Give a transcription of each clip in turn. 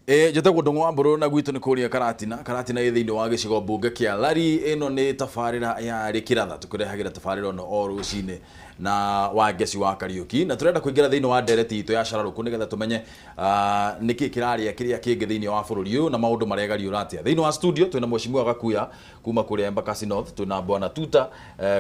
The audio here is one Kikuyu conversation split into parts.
Njĩtagwo Ndũng'ũ wa Mbũrũ na gwitũ nĩ kũrĩa Karatina. Karatina ĩ thĩinĩ wa gĩcigo mbunge kĩa Lari. Ĩno nĩ tabarĩra ya Rĩkĩratha, tũkũrehagĩra tabarĩra ĩno o rũcinĩ na Wangeci wa Kariũki, na tũrenda kũingĩra thĩinĩ wa ndereti itũ ya cararũkũ nĩgetha tũmenye nĩkĩ kĩrarĩa kĩrĩa kĩngĩ thĩinĩ wa bũrũri ũyũ na maũndũ maregariũra atĩa. Thĩinĩ wa studio twĩna Mheshimiwa Gakuya kuma kũrĩa Embakasi North, twĩna Bwana Tuta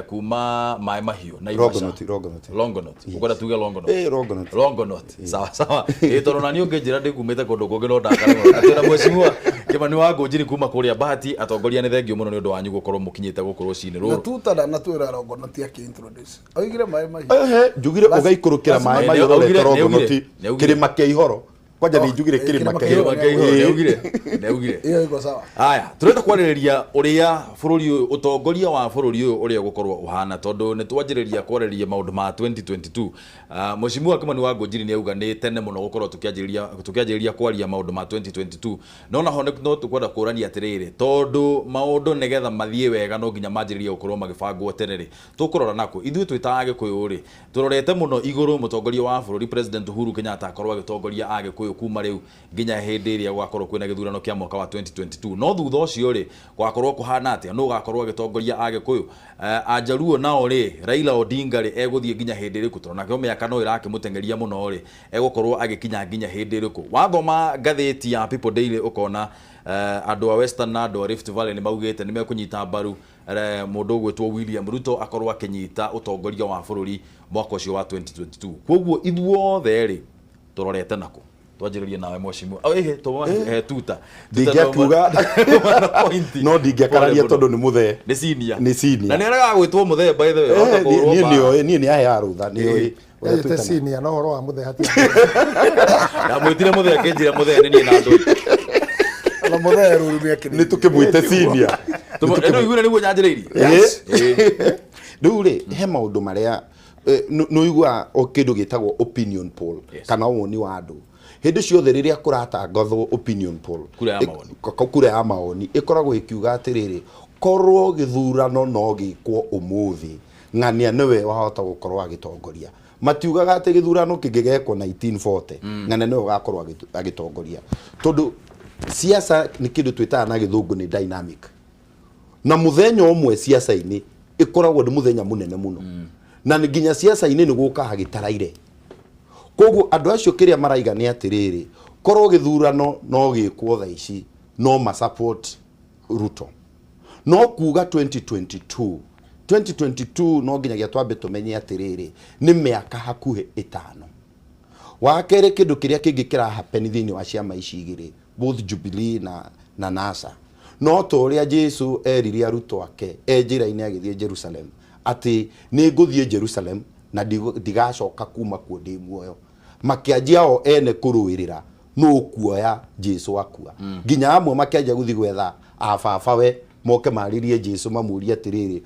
kuma Maĩ Mahiũ, Naivasha. Longonot, Longonot. Longonot. Ũkwenda tuge Longonot? Longonot. Longonot. Sawa sawa. Tondũ na niĩ ũngĩnjĩra ndĩkumĩte kũndũ kũngĩ no ndakaremwo. Na twĩna Mheshimiwa Kĩmani wa Ngũnjiri kuma kũrĩa Bahati. Atongoria nĩ thengiũ mũno nĩ ũndũ wanyu gũkorwo mũkinyĩte gũkũ rũcinĩ Na rũrũ. tuta ndanatwĩra Longonot akĩ introduce. Oigire Maĩ Mahiũ. Ehe, njugire ũgaikũrũkĩra Maĩ Mahiũ ũrorete Longonot, kĩrĩma kĩa Ihoro. Kwanja nĩ njugire kĩrĩma kĩa Ihoro. Kĩrĩma kĩa Ihoro, nĩaugire. Nĩaugire. Ĩyo iko sawa. Haya, turenda kwarĩrĩria ũrĩa bũrũri ũyũ, ũtongoria wa bũrũri ũyũ ũrĩa ũgũkorwo ũhana, tondũ nĩ twanjĩrĩria kwarĩrĩria maũndũ ma 2022. Mheshimiwa Kimani wa Ngũnjiri nĩ auga nĩ tene mũno gũkorwo tũkĩanjĩrĩria kwaria maũndũ ma 2022. No naho no tũkwenda kũrania atĩrĩrĩ, tondũ maũndũ nĩgetha mathiĩ wega no nginya manjĩrĩrie gũkorwo magĩbangwo tene rĩ, tũkũrora nakũ? Ithuĩ twĩ ta Agĩkũyũ rĩ, tũrorete mũno igũrũ mũtongoria wa bũrũri President Uhuru Kenyatta akorwo agĩtongoria Agĩkũyũ kuma rĩu nginya hĩndĩ ĩrĩa gũgakorwo kwĩna gĩthurano kĩa mwaka wa 2022. No thutha ũcio rĩ, gũgakorwo kũhana atĩa? Nũ ũgakorwo agĩtongoria Agĩkũyũ? Ajaluo nao rĩ, Raila Odinga rĩ, egũthiĩ nginya hĩndĩ ĩrĩkũ? Tondũ nakĩo mĩaka no ĩrakĩmũteng'eria mũno rĩ, egũkorwo agĩkinya nginya hĩndĩ ĩrĩkũ? Wathoma ngathĩti ya People Daily ũkona andũ a Western na andũ a Rift Valley nĩ maugĩte nĩ mekũnyita mbaru mũndũ ũgwĩtwo William Ruto akorwo akĩnyita ũtongoria wa bũrũri mwaka ũcio wa 2022. Koguo ithuothe rĩ, tũrorete nakũ? Twanjĩrĩrie nawe mheshimiwa. Oh, ĩhĩ, tuta. Ndingĩakiuga no ndingĩakararia tondũ nĩ mũthee. Nĩ senior. Nĩ senior. Na nĩ aregaga gwĩtwo mũthee by the way. Wahota kũhũrwo Niĩ mbara. nĩoĩ, niĩ nĩ aheaga rũtha, nĩoĩ ũrĩa Ĩte twĩtanaga. senior no ũhoro wa mũthee hatirĩ. Ndamwĩtire mũthee akĩnjĩra mũthee nĩ niĩ na andũ. Na mũthee rũru nĩ akĩrĩ. Nĩ tũkĩmwĩte senior. Ĩno iguire nĩguo nyanjĩrĩirie. Rĩu rĩ, he maũndũ marĩa nĩ ũiguaga o kĩndũ gĩtagwo opinion poll kana woni wa andũ. Hĩndĩ ciothe rĩrĩa kũratangathwo opinion poll, Kura ya mawoni. Kura ya mawoni ĩkoragwo ĩkiuga atĩrĩrĩ, korwo gĩthurano no gĩkwo ũmũthĩ, ng'ania nĩwe wahota gũkorwo agĩtongoria. Matiugaga atĩ gĩthurano kĩngĩgekwo 1940, ng'ania nĩwe ũgakorwo agĩtongoria. Tondũ siasa nĩ kĩndũ twĩtaga na gĩthũngũ nĩ dynamic. Na mũthenya ũmwe siasa-inĩ ĩkoragwo nĩ mũthenya mũnene mũno. Na nginya siasa-inĩ nĩ gũkaga gĩtaraire. Koguo andũ acio kĩrĩa maraiga nĩ atĩrĩrĩ, korwo gĩthurano no gĩkwo thaa ici, no ma support Ruto. No kuga 2022, 2022 no nginyagia twambe tũmenye atĩrĩrĩ, nĩ mĩaka hakuhĩ ĩtano. Wa kerĩ, kĩndũ kĩrĩa kĩngĩ kĩra happen thĩinĩ wa ciama ici igĩrĩ, both Jubilee na NASA, no ta ũrĩa Jesu erire arutwo ake e njĩra-inĩ agĩthiĩ Jerusalem, atĩ nĩ ngũthiĩ Jerusalem na ndigacoka kuma kuo ndĩ muoyo. Makĩanjia o ene kũrũĩrĩra nũ ũkuoya Jesu akua. Nginya amwe makĩanjia gũthiĩ gwetha a baba we moke marĩrie Jesu mamũrie atĩrĩrĩ,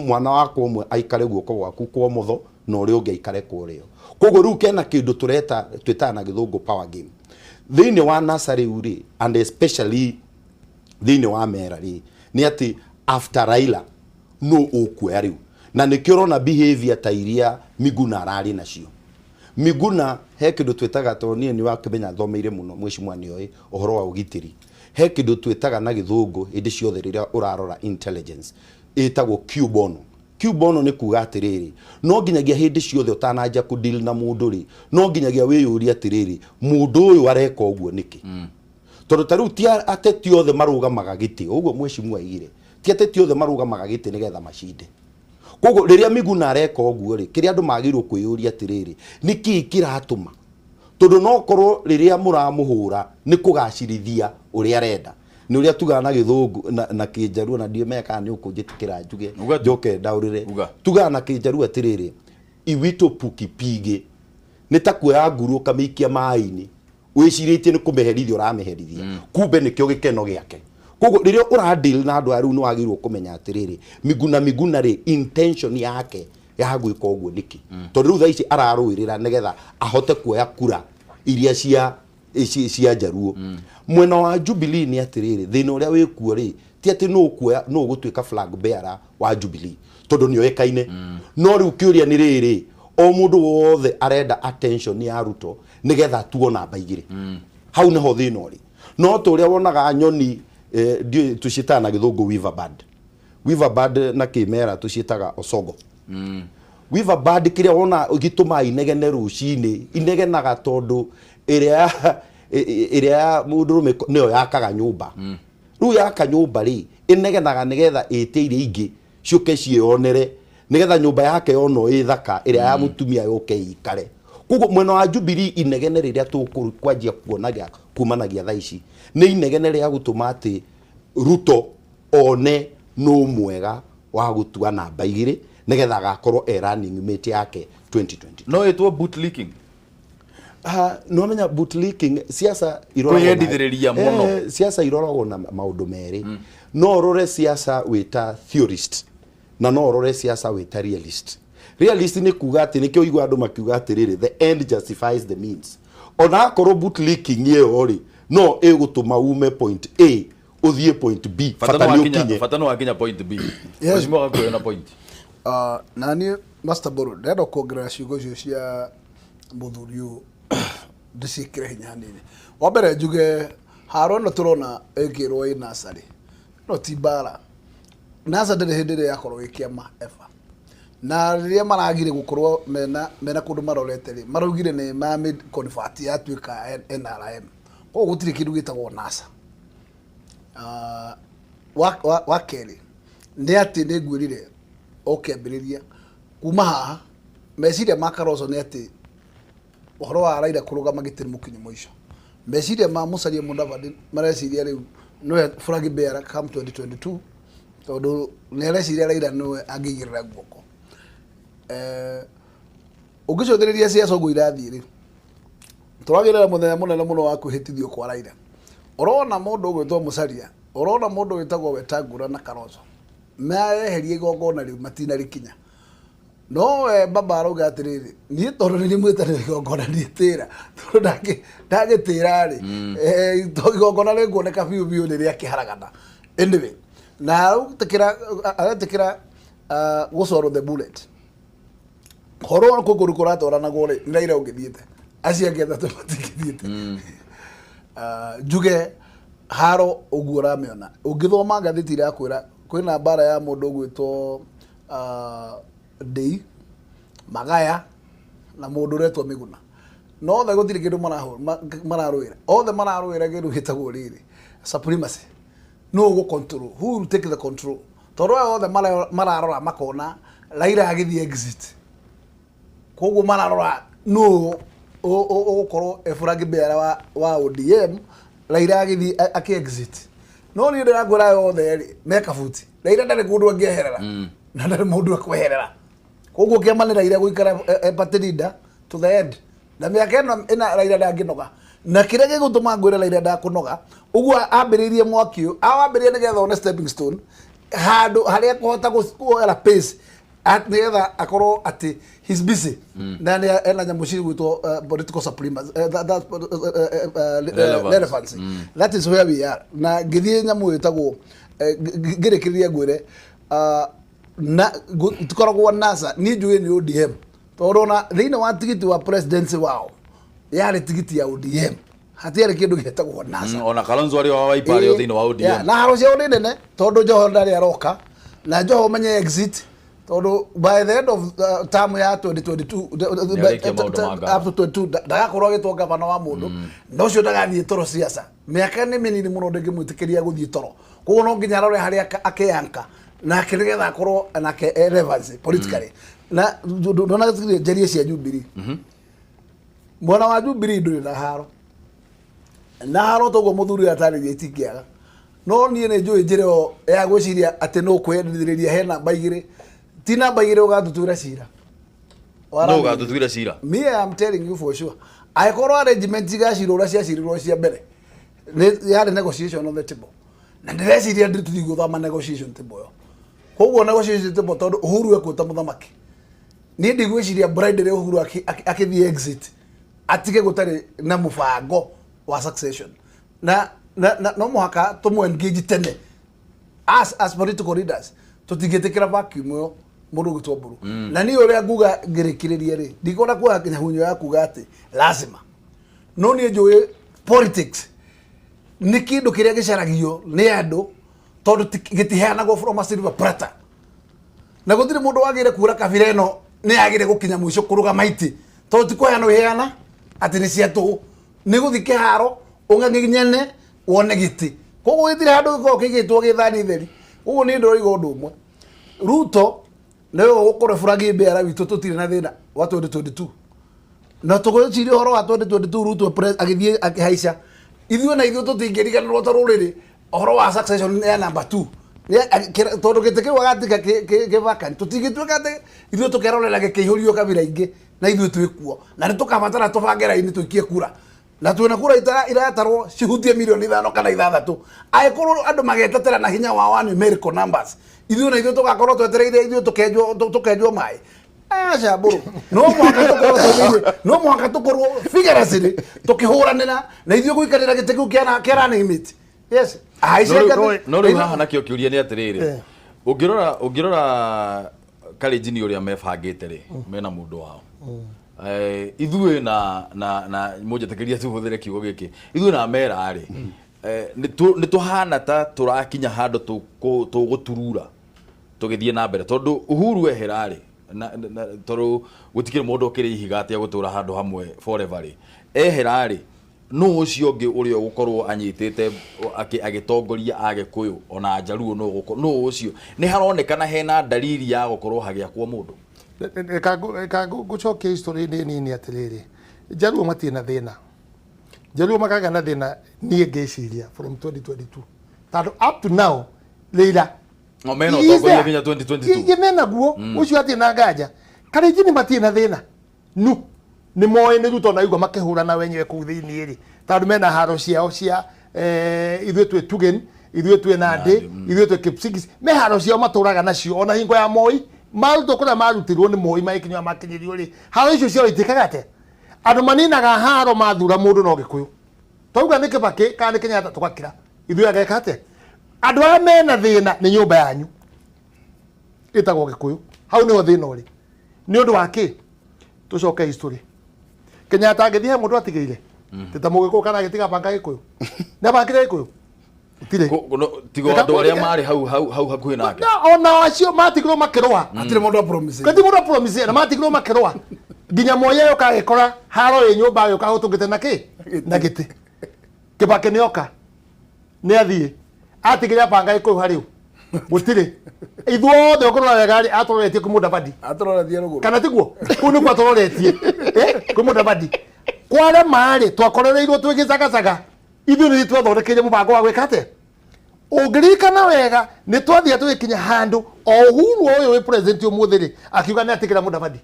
mwana wakwa ũmwe aikare guoko gwaku kwa ũmotho na ũrĩa ũngĩ aikare kwa ũrĩo. Koguo rĩu kena kĩndũ twĩtaga na gĩthũngũ power game. Thĩinĩ wa NASA rĩu rĩ, and especially thĩinĩ wa Mera rĩ, nĩ atĩ after Raila nũ ũkuoya rĩu. Na nĩkĩo ũrona behavior ta iria Miguna ararĩ nacio. Miguna he kĩndũ twĩtaga, tondũ niĩ nĩ wakĩmenya thomeire mũno, mheshimiwa nĩoĩ ũhoro wa ũgitĩri. He kĩndũ twĩtaga na gĩthũngũ hĩndĩ ciothe rĩrĩa ũrarora intelligence, ĩtagwo cui bono. Cui bono nĩ kuga atĩrĩrĩ, no nginyagia hĩndĩ ciothe ũtananjia kũ deal na mũndũ rĩ, no nginyagia wĩyũrie atĩrĩrĩ, mũndũ ũyũ areka ũguo nĩkĩ? Tondũ ta rĩu ti ateti othe marũgamaga gĩtĩ, ũguo mheshimiwa aigire, ti ateti othe marũgamaga gĩtĩ nĩgetha macinde. Koguo rĩrĩa Miguna areka ũguo rĩ, kĩrĩa andũ magĩrĩirwo kwĩyũria atĩrĩrĩ, nĩkĩĩ kĩratũma? Tondũ no korwo rĩrĩa mũramũhũra nĩ kũgacĩrithia ũrĩa arenda. Nĩ ũrĩa tugaga na gĩthũngũ na kĩnjaruo, na ndiũĩ kana nĩ ũkũnjĩtĩkĩra njuge, Uga tu. njoke ndaũrĩre. Uga. Tugaga na kĩnjaruo atĩrĩrĩ, iwito pukipige. Nĩ ta kuoya nguru ũkamĩikia maĩ-inĩ, wĩcirĩtie nĩ kũmĩherithia ũramĩherithia, kumbe nĩkĩo gĩkeno gĩake. Koguo rĩrĩa ũra deal na andũ aya rĩu nĩ wagĩrĩirwo kũmenya atĩrĩrĩ, Miguna Miguna rĩ, intention yake ya gwĩka ũguo nĩkĩ? Tondũ rĩu thaa ici ararũĩrĩra nĩgetha ahote kuoya kura iria cia Njaruo. Mwena wa Jubilee nĩ atĩrĩrĩ, thĩna ũrĩa wĩkuo rĩ, ti atĩ nũ ũkuoya, nũ ũgũtuĩka flag bearer wa Jubilee, tondũ nĩ oĩkaine. No rĩu kĩũria nĩ rĩrĩ, o mũndũ wothe arenda attention ya Ruto nĩgetha atuo namba igĩrĩ. Hau nĩho thĩna ũrĩ. No ta ũrĩa wonaga nyoni, ndiũĩ tũciĩtaga na gĩthũngũ weaver bird. Weaver bird na kĩmera tũciĩtaga osogo. Weaver bird kĩrĩa wona gĩtũmaga inegene rũcinĩ, inegenaga tondũ ĩrĩa ya mũndũrũme nĩyo yakaga nyũmba. Rĩu yaka nyũmba rĩ, ĩnegenaga nĩgetha ĩte iria ingĩ ciũke ciĩyonere, nĩgetha nyũmba yake yonwo ĩ thaka, ĩrĩa ya mũtumia yũke ĩikare. Koguo mwena wa Jubilee inegene rĩrĩa tũkwanjia kuona gĩa kumanagia thaa ici nĩ inegene rĩa gũtũma atĩ Ruto one nũ mwega wa gũtua namba 2 nĩgetha agakorwo e running mate yake 2022. No ĩtwo boot leaking. No menya boot leaking siasa iroragwo na Kwĩyendithĩrĩria mũno. Siasa iroragwo na maũndũ merĩ. No ũrore siasa wĩta theorist na no ũrore siasa wĩta realist. Realist nĩ kuga atĩ nĩkĩo ũigua andũ makiuga atĩrĩrĩ, the end justifies the means. Ona akorwo boot leaking ĩyo rĩ, no ĩgũtũma ume point A ũthiĩ point B, Bata bata nĩ nĩ wakinya, ũkinye. bata nĩ wakinya point B. Yes. Mheshimiwa Gakuyo na point. Na niĩ Master Boro ndĩrenda kuongerera ciugo icio cia mũthuri ũyũ ndĩciĩkĩre hinya hanini. Wa mbere njuge haro ĩno tũrona ĩkĩrwo ĩ nasarĩ, no ti mbara. NASA ndĩrĩ hĩndĩ ĩrĩa yakorwo ĩ kĩama ever. Na rĩrĩa maragire gũkorwo mena kũndũ marorete rĩ, maraugire nĩ ma convert yatuĩka NRM. Koguo gũtirĩ kĩndũ gĩtagwo NASA. Wa kerĩ nĩ atĩ nĩ ngwĩrire o kĩambĩrĩria kuma haha meciria ma Kalonzo nĩ atĩ ũhoro wa Raila kũrũgama gĩtĩ nĩ mũkinyu mũico. Meciria ma Musalia Mudavadi mareciria rĩu nĩwe flag bearer come 2022 tondũ nĩ areciria Raila nĩwe angĩigĩrĩra guoko. Ũngĩcũthĩrĩria ciaca ũguo irathiĩ rĩ, tũragĩrĩra mũthenya mũnene mũno wa kwĩhĩtithio kwa Raila. Ũrona mũndũ ũgwĩtwo Musalia, ũrona mũndũ wĩtagwo Wetangula na Kalonzo meherie igongona rĩu matinarĩkinya. No we baba arauga atĩrĩrĩ, niĩ tondũ nĩ mwĩtanĩro igongona ndiĩtĩra, tondũ ndangĩtĩra rĩ, to igongona rĩkuoneka biũ biũ rĩrĩa kĩharagana. Anyway, na aretĩkĩra gũcorwo the bullet. Korwo kũngũ kũratwaranagwo rĩ, nĩ Raila ũngĩthiĩte, acio angĩ atatũ matingĩthiĩte. Njuge haro ũguo ũramĩona, ũngĩthoma ngathĩti irakwĩra kwĩna mbara ya mũndũ ũgwĩtwo Ndei, Magaya na mũndũ ũretwo Mĩguna. No othe gũtirĩ kĩndũ mararũĩra. Othe mararũĩra kĩndũ gĩtagwo rĩrĩ, supremacy. No ũgũ control, who will take the control? Tondũ aya othe mararora makona Raila agĩthiĩ exit. Koguo mararora no ũgũkorwo e flag bearer wa ODM Raila agĩthiĩ akĩ exit. No niĩ ndĩrakwĩra aya othe rĩ, me kabuti. Raila ndarĩ kũndũ angĩeherera. Na ndarĩ mũndũ ekweherera. Koguo kĩama nĩ Raila gũikara party leader to the end. Na mĩaka ĩno ĩna Raila ndangĩnoga. Na kĩrĩa gĩgũtũma ngwĩre Raila ndakũnoga, ũguo ambĩrĩirie mwaki ũyũ, awambĩrĩrie nĩgetha one stepping stone, handũ harĩa ekũhota kuoera pace, nĩgetha akorwo atĩ he's busy. Na nĩ ena nyamũ cigwĩtwo political supremacy, Relevance. Relevance. That is where we are. Na ngĩthiĩ nyamũ ĩtagwo, ngĩrĩkĩrĩria ngwĩre, na tũkoragwo NASA, niĩ njũĩ nĩ ODM. Tondũ ona thĩinĩ wa tigiti wa presidency wao, yarĩ tigiti ya ODM. Hatiarĩ kĩndũ gĩtagwo NASA. Ona Kalonzo arĩ wa Wiper arĩ o thĩinĩ wa ODM. Yeah, na haro ciao nĩ nene tondũ Joho ndarĩ aroka na Joho menye exit tondũ by the end of term ya 2022, Nĩarĩkia maũndũ ma gavana. up to 22 ndagakorwo agĩtwo gavana wa mũndũ na ũcio ndagathiĩ toro siasa. Mĩaka nĩ mĩnini mũno ndĩngĩmwĩtĩkĩria gũthiĩ toro, koguo no nginya arore harĩa akeanka nake nĩgetha akorwo nake relevance politically. Na ndona njerie cia Jubilee, mwena wa Jubilee ndũrĩ na haro na haro toguo mũthuri atarĩria itingĩaga, no niĩ nĩ njũĩ njĩra ĩyo ya gwĩciria atĩ nũ kwendithĩrĩria he namba igĩrĩ, ti namba igĩrĩ ũgatũtuĩra cira. Nũ ũgatũtuĩra cira? Me, I am telling you for sure, angĩkorwo arrangement igacirwo ũrĩa ciacirirwo cia mbere, nĩ yarĩ negotiation on the table, na ndĩreciria ndĩ gũthama negotiation table ĩyo. Koguo negotiation table, tondũ Uhuru ekuo ta mũthamaki, niĩ ndigwĩciria bride ĩrĩa Uhuru akĩthiĩ exit atige gũtarĩ na mũbango wa succession, na no mũhaka tũmũ engage tene as political leaders. Tũtingĩtĩkĩra vacuum ĩyo mũndũ ũgwĩtwo Mburu. Na niĩ ũrĩa nguga ngĩrĩkĩrĩria rĩ, ndikuona kuoya nyahunyo ya kuga atĩ lazima, no niĩ njũĩ politics. Nĩ kĩndũ kĩrĩa gĩcaragio nĩ andũ tondũ gĩtiheanagwo from a silver platter. Na gũtirĩ mũndũ wagĩrĩire kuura kabira ĩno nĩ yagĩrĩire gũkinya mũico kũrũgama itĩ, tondũ ti kũheana ũheana atĩ nĩ cia tũhũ, nĩ gũthiĩ kĩharo ũng'ang'enyane wone gĩtĩ. Koguo gĩtirĩ handũ gĩkoragwo kĩigĩtwo gĩ thani theri. Koguo niĩ ndĩroiga ũndũ ũmwe, Ruto nĩwe ũgũkorwo flag bearer witũ, tũtirĩ na thĩna wa 2022. Na tũgwĩciria ũhoro wa 2022, Ruto agĩthiĩ akĩhaica, ithuĩ na ithuĩ tũtingĩriganĩrwo ta rũrĩrĩ ũhoro wa succession ya number 2, tondũ gĩtĩ kĩu agatiga kĩ vacant. Tũtingĩtuĩka atĩ ithuĩ tũkerorera gĩkĩihũrio kabira ingĩ na ithuĩ twĩkuo, na nĩ tũkabatara tũbange raini tũikie kura, na twĩna kura iratarwo cihutie mirioni 5 kana 6. Angĩkorwo andũ magetetera na hinya wa numerical numbers, ithuĩ na ithuĩ tũgakorwo twetereire ithuĩ tũkenjwo maĩ. Aca mbũrũ, no mũhaka tũkorwo twĩ no mũhaka tũkorwo vigorously tũkĩhũranĩra na ithuĩ gũikarĩra gĩtĩ kĩu kĩa running mate. Yes. No rĩu haha nakĩo kĩũria nĩ atĩrĩrĩ, ũngĩrora Kalenjin ũrĩa mebangĩte rĩ, mena mũndũ wao. Ithuĩ na mũnjĩtĩkĩria tũhũthĩre kiugo gĩkĩ, ithuĩ na mera rĩ, nĩ tũhana ta tũrakinya handũ tũgũturura tũgĩthiĩ na mbere, tondũ Uhuru ehera rĩ, tondũ gũtikĩrĩ mũndũ ũkĩrĩ ihiga atĩ egũtũra handũ hamwe forever rĩ, ehera rĩ, nũ ũcio ũngĩ ũrĩa ũgũkorwo anyitĩte agĩtongoria Agĩkũyũ ona Njaruo? Nũ ũcio? Nĩ haronekana hena dalili ya gũkorwo hagĩakwo mũndũ. Reka ngũcokie history-inĩ nini atĩrĩrĩ, Njaruo matirĩ na thĩna. Njaruo makagĩa na thĩna niĩ ngĩciria from 2022, tondũ up to now Raila No mena ũtongoria nginya 2022. Ye mena guo ũcio atirĩ na nganja. Kalenjin matirĩ na thĩna, nu nĩ moĩ nĩ Ruto na igua makĩhũrana wenyewe kũu thĩinĩ rĩ, tondũ mena haro ciao cia ithuĩ twĩ Tugen, ithuĩ twĩ Nandi, ithuĩ twĩ Kipsigis, me haro ciao matũraga nacio ona hingo ya Moi marutwo kũrĩa marutirwo nĩ Moi magĩkinywo makinyĩrio rĩ, haro icio ciao itikaga atĩa. Andũ maninaga haro mathura mũndũ no Gĩkũyũ twauga nĩ Kĩbakĩ kana nĩ Kenyatta, tũgakira ithuĩ ageka atĩa. Andũ arĩa mena thĩna nĩ nyũmba yanyu ĩtagwo Gĩkũyũ, hau nĩho thĩna ũrĩ. Nĩ ũndũ wa kĩ? Tũcoke history, Kenyatta agĩthiĩ he mũndũ atigĩire tĩ ta Mũgĩkũyũ kana agĩtiga banga Gĩkũyũ? Nĩ abangire Gĩkũyũ? Gũtirĩ. Tiga andũ arĩa marĩ hau hakuhĩ nake. Na ona acio matigirwo makĩrũa. Hatirĩ mũndũ apromise. Gũtirĩ mũndũ apromise, na matigirwo makĩrũa nginya Moi agĩũka agĩkora haro ĩ nyũmba, agĩũka ahũtũkĩte na kĩ na gĩtĩ. Kĩbakĩ nĩoka nĩ athiĩ atigĩre abanga Gĩkũyũ harĩu gũtirĩ. Ithuothe ũkũrora wega rĩ, atũroretie kwĩ Mũdavadi. Atũroretie rũgũrũ. Kana tiguo? Kũu nĩkuo atũroretie. Kwĩ Mũdavadi kwarema rĩ, twakorereirwo twĩ gĩcagacaga. Ithuĩ nĩ twathondekeire mũbango wa gwĩka atĩa. Ũngĩririkana wega, nĩ twathire tũgĩkinya handũ o Uhuru ũyũ wĩ president ũmũthĩ rĩ akiuga nĩ atigĩra Mũdavadi,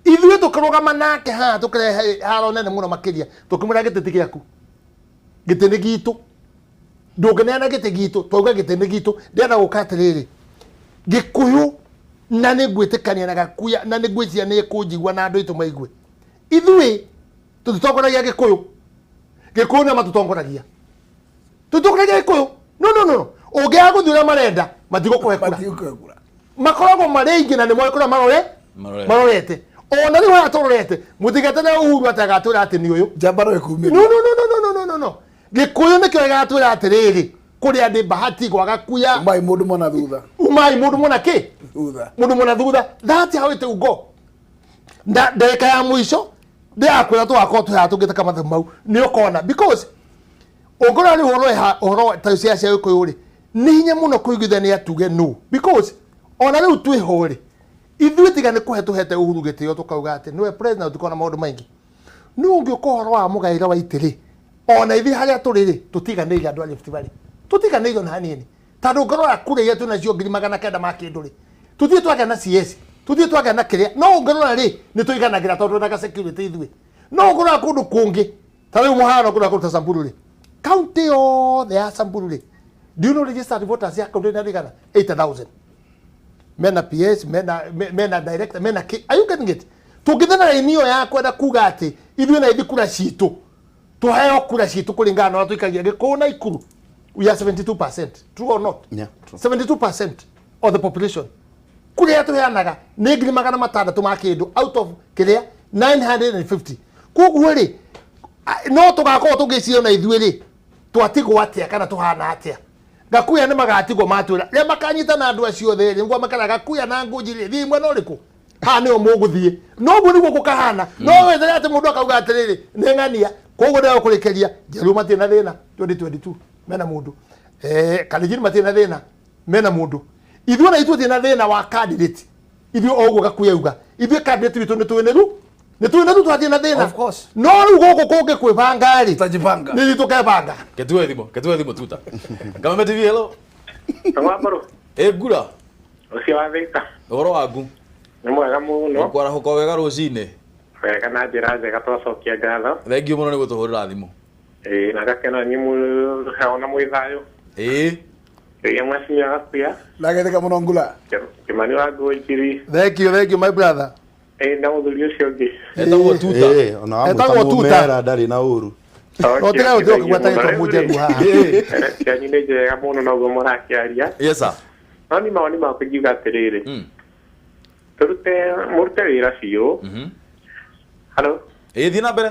ithuĩ tũkĩrũgama nake haha, tũkĩrehe haro nene mũno makĩria, tũkĩmwĩra gĩtĩ ti gĩaku, gĩtĩ nĩ gitũ, ndũngĩneana gĩtĩ gitũ. Twauga gĩtĩ nĩ gitũ. Ndĩrenda gũka atĩrĩrĩ, Gĩkũyũ, na nĩ ngwĩtĩkania na Gakuya, na nĩ ngwĩciria nĩ ĩkũnjigua na andũ aitũ maigue, ithuĩ tũtitongoragia Gĩkũyũ, Gĩkũyũ nĩo matũtongoragia. Tũtitongoragia Gĩkũyũ, no no no. Ũngĩaga gũthiĩ ũrĩa marenda, matigũkũhe kura. Matigũkũhe kura. Makoragwo marĩ aingĩ na nĩ moĩ kũrĩa marore Marorete. Marorete. Ona rĩu haha tũrorete, mũtigeterere Uhuru atĩ agatwĩra atĩ nĩ ũyũ. Njamba no ĩkumĩria. No no no no no no no no no, Gĩkũyũ nĩkĩo gĩgatwĩra atĩrĩrĩ, kũrĩ andĩ bahati gwa Gakuya. Umai mũndũ mwana thutha. Umai mũndũ mwana kĩ? Thutha. Mũndũ mwana thutha. That's how it will go. Na ndagĩka ya mũico ndĩrakwĩra tũgakorwo twĩ haha tũngĩteka mathabu mau nĩ ũkona, because ũngĩrora rĩu ũhoro ũhoro ta cia Gĩkũyũ rĩ, nĩ hinya mũno kũiguithania tuge no, because ona rĩu twĩho rĩ, ithuĩ tiga nĩ kũhe tũhete Uhuru gĩtĩo, tũkauga atĩ nĩwe president, tũtikona maũndũ maingĩ. Nĩ ũngĩũka ũhoro wa mũgaĩre wa itĩ rĩ, ona ithuĩ harĩa tũrĩ rĩ, tũtiganĩire andũ a Rift Valley, tũtiganĩire ona hanini, tondũ ũngĩrora kura iria twĩnacio 900,000 ma kĩndũ rĩ, tũthiĩ twagĩa na CS, tũthiĩ twagĩa na kĩrĩa, no ũngĩrora rĩ, nĩ tũiganagĩra tondũ twĩnaga security ithuĩ. No ũngĩrora kũndũ kũngĩ ta rĩu mũhano kũrĩa kũndũ ta Samburu rĩ, kaunti yothe ya Samburu rĩ, do you know registered voters ya kaunti nĩ igana 80,000? Mena PS, mena director, mena K. Are you getting it? Tũngĩthiĩ na raini ĩyo ya kwenda kuga atĩ ithuĩ na ithuĩ kura citũ, tũheo kura citũ kũringana na ũrĩa tũikagia Gĩkũyũ na Ikuru, we are 72%, true or not? Yeah, true. 72% of the population. Kũrĩa tũheanaga nĩ 600,000 ma kĩndũ out of kĩrĩa 950. Koguo rĩ, no tũgakorwo tũngĩciria na ithuĩ rĩ, Twatigwo atia kana tuhana atia? Gakuya nĩ magatigwo matwĩra rĩa makanyita na andũ acio othe rĩ nĩguo makara Gakuya na Ngũnjiri thiĩ mwena ũrĩkũ haha nĩho mũgũthiĩ noguo nĩguo gũkahana no wethere atĩ mũndũ akauga atĩrĩrĩ nĩ ng'ania koguo ndĩrenda kũrĩkĩria Njaruo matirĩ na thĩna 2022 mena mũndũ Kalenjin matirĩ na thĩna mena mũndũ ithuĩ ona ithuĩ tũtirĩ na thĩna wa candidate ithuĩ o ũguo Gakuya auga ithuĩ candidate witũ nĩ tũĩ nĩ nĩ tũĩ tũtirĩ na thĩna. Of course. No rĩu gũkũ kũngĩ kwĩbanga rĩ Tutajipanga. nĩ ithuĩ tũkebanga. Ketue thimo, ketue thimo tuta. Kameme TV, hello. Wambũrũ. Ĩ ngura. Ũcio wa Thĩka. Ũhoro waku? Nĩ mwega mũno. Kwarahũka wega rũcinĩ. Wega na njĩra njega twacokia ngatho. Thengiũ mũno nĩ gũtũhũrĩra thimũ. Ĩĩ na gakena niĩ ona mwĩ thayũ. Ĩĩ. Ĩĩ mheshimiwa Gakuya. Ndagetheka mũno ngula. Kĩmani wa Ngũnjiri. Thank you, thank you my brother. Ĩĩ na mũthuri ũcio ũngĩ. Etagwo tuta. Eh, ona wamwĩta Etagwo tuta. mũmera ndarĩ na ũru. No tiga ũthiĩ ũkĩgweta gĩtwa mũnjaruo haha. Cianyu nĩ njega mũno noguo mũrakĩaria. Yes sir. No ni mawoni makwa ingiuga atĩrĩrĩ. Tũrute mũrute wĩra biũ. Hello. Ĩĩ thiĩ na mbere.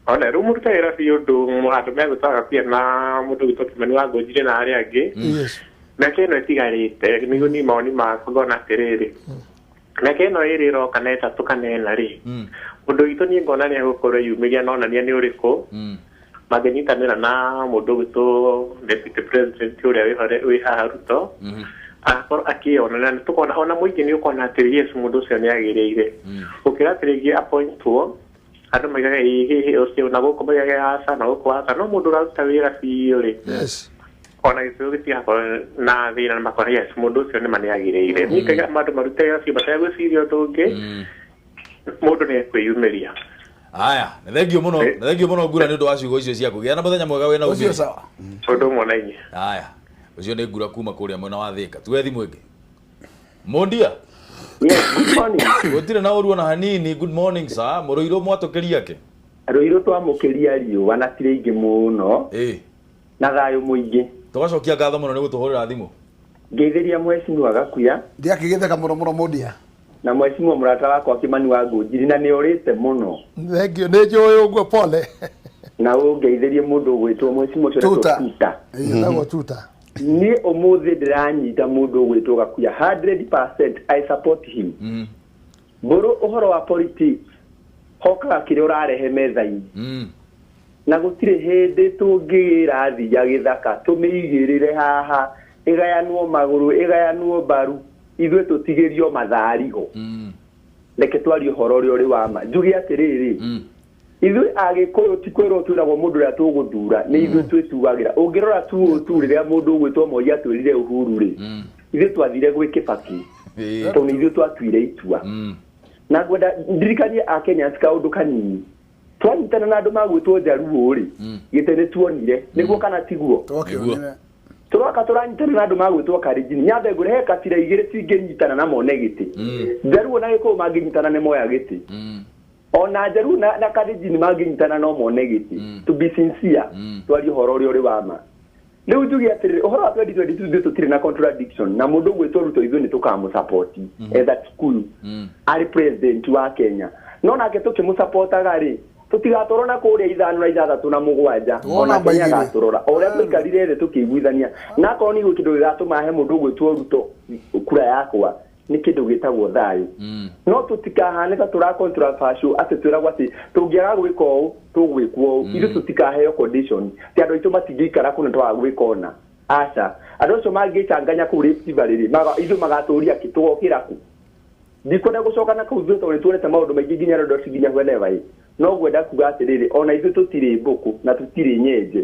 Ona rĩu mũrute wĩra biũ ũndũ andũ megwĩtwo Gakuya na mũndũ gwĩtwo Kĩmani wa Ngũnjiri na arĩa angĩ. Yes. Mĩaka ĩno ĩtigarĩte nĩguo ni mawoni makwa ngona atĩrĩrĩ. Mĩaka ĩno ĩrĩ ĩroka na ĩtatũ kana ĩna rĩ, mũndũ witũ niĩ ngona nĩ egũkorwo eyumĩria na onania nĩ ũrĩkũ mangĩnyitanĩra na mũndũ gwitũ deputy president ũrĩa wĩ haha Ruto agakorwo akĩonania nĩ tũkona ona mũingĩ nĩ ũkona atĩ yes mũndũ ũcio nĩ agĩrĩire gũkĩra atĩ rĩngĩ appointwo andũ maigaga ĩĩ hihi ũcio na gũkũ maigaga aca na gũkũ aca no mũndũ ũraruta wĩra biũ rĩ Yes. ona gĩcigo gĩtigakorwo na thĩna na makona yes mũndũ ũcio nĩ ma nĩ agĩrĩire niĩ ngaiga andũ marute wĩra biũ mategwĩciria ũndũ ũngĩ mũndũ nĩ ekwĩyumĩria. Aya, nĩ thengiũ mũno, nĩ thengiũ mũno ngura nĩ ũndũ wa ciugo icio ciaku. Gĩa na mũthenya mwega wĩna Ũcio umithio. sawa. Ũndũ ũmwe na inyuĩ. Aya, ũcio nĩ ngura kuma kũrĩa mwena wa Thĩka. Tuwe thimũ ĩngĩ. Mondia. Yes, good morning. Gũtirĩ na ũru ona hanini. Good morning sir. Mũrũirũ mwatũkĩria kĩ? Rũirũ twamũkĩria riũa na ti rĩingĩ mũno. Ĩĩ. Na thayũ mũingĩ. Tũgacokia ngatho mũno nĩ gũtũhũrĩra thimũ. Ngeithĩria mheshimiwa Gakuya. Ndiakĩgĩtheka mũno mũno Mondia. Na mheshimiwa mũrata wakwa Kĩmani wa Ngũnjiri na nĩ ũrĩte mũno. Thank you. Nĩ njũĩ ũguo pole. Na ũngeithĩrie mũndũ ũgwĩtwo mheshimiwa ũcio ũretwo Tuta. Tuta. Ĩtagwo Tuta. Niĩ ũmũthĩ ndĩranyita mũndũ ũgwĩtwo Gakuya 100% I support him. Mbũrũ ũhoro wa politics hokaga kĩrĩa ũrarehe metha-inĩ. Na gũtirĩ hĩndĩ tũngĩgĩra thia gĩthaka tũmĩigĩrĩre haha ĩgayanwo magũrũ ĩgayanwo mbaru ithuĩ tũtigĩrio matharigo. Reke twarie ũhoro ũrĩa ũrĩ wa ma. Njuge atĩrĩrĩ, ithuĩ Agĩkũyũ ti kwĩrwo twĩragwo mũndũ ũrĩa tũgũthura nĩ ithuĩ twĩtuagĩra. Ũngĩrora tu tu rĩrĩa mũndũ ũgwĩtwo Moi atwĩrire Uhuru rĩ, ithuĩ twathire gwĩ Kĩbaki tondũ nĩ ithuĩ twatuire itua. Na ngwenda ndirikanie Akenyans kaũndũ kanini. Twanyitana na andũ magwĩtwo Njaruo rĩ, gĩtĩ nĩ tuonire nĩguo kana tiguo? Twakĩonire. Tũroka tũranyitana na andũ magwĩtwo Kalenjin nyambe ngũrehe kabira igĩrĩ cingĩnyitana na mone gĩtĩ. Njaruo na Gĩkũyũ mangĩnyitana nĩ moya gĩtĩ. Ona Njaruo na Kalenjin mangĩnyitana no mone gĩtĩ. To be sincere, twarie ũhoro ũrĩa ũrĩ wa ma. Rĩu njuge atĩrĩrĩ, ũhoro wa 2022 ithuĩ tũtirĩ na contradiction na mũndũ ũgwĩtwo Ruto ithuĩ nĩ tũkamũsupport etha Kikuyu arĩ president wa Kenya. No nake tũkĩmũsupportaga rĩ, tũtigatwarwo na kũrĩa 5 na 6 na 7 ona Kenya gatũrora o ũrĩa twaikarire thĩ tũkĩiguithania. Na akorwo nĩ kĩndũ gĩgatũma he mũndũ ũgwĩtwo Ruto kura yakwa nĩ kĩndũ gĩtagwo thayũ. No tũtikahane ta tũra controversial atĩ twĩragwo atĩ tũngĩaga gwĩka ũũ tũgwĩkwo ũũ. Ithuĩ tũtikaheo condition ti andũ aitũ matingĩikara kũna twaga gwĩka ona aca. Andũ acio mangĩcanganya kũu Rift Valley rĩ, ithuĩ magatũria kĩ tũgokĩra kũ? Ndikwenda gũcoka na kũu ithuĩ tondũ nĩtuonete maũndũ maingĩ nginya Eldoret nginya wherever ĩ. No ngwenda kuga atĩrĩrĩ, ona ithuĩ tũtirĩ mbũkũ na tũtirĩ nyenje.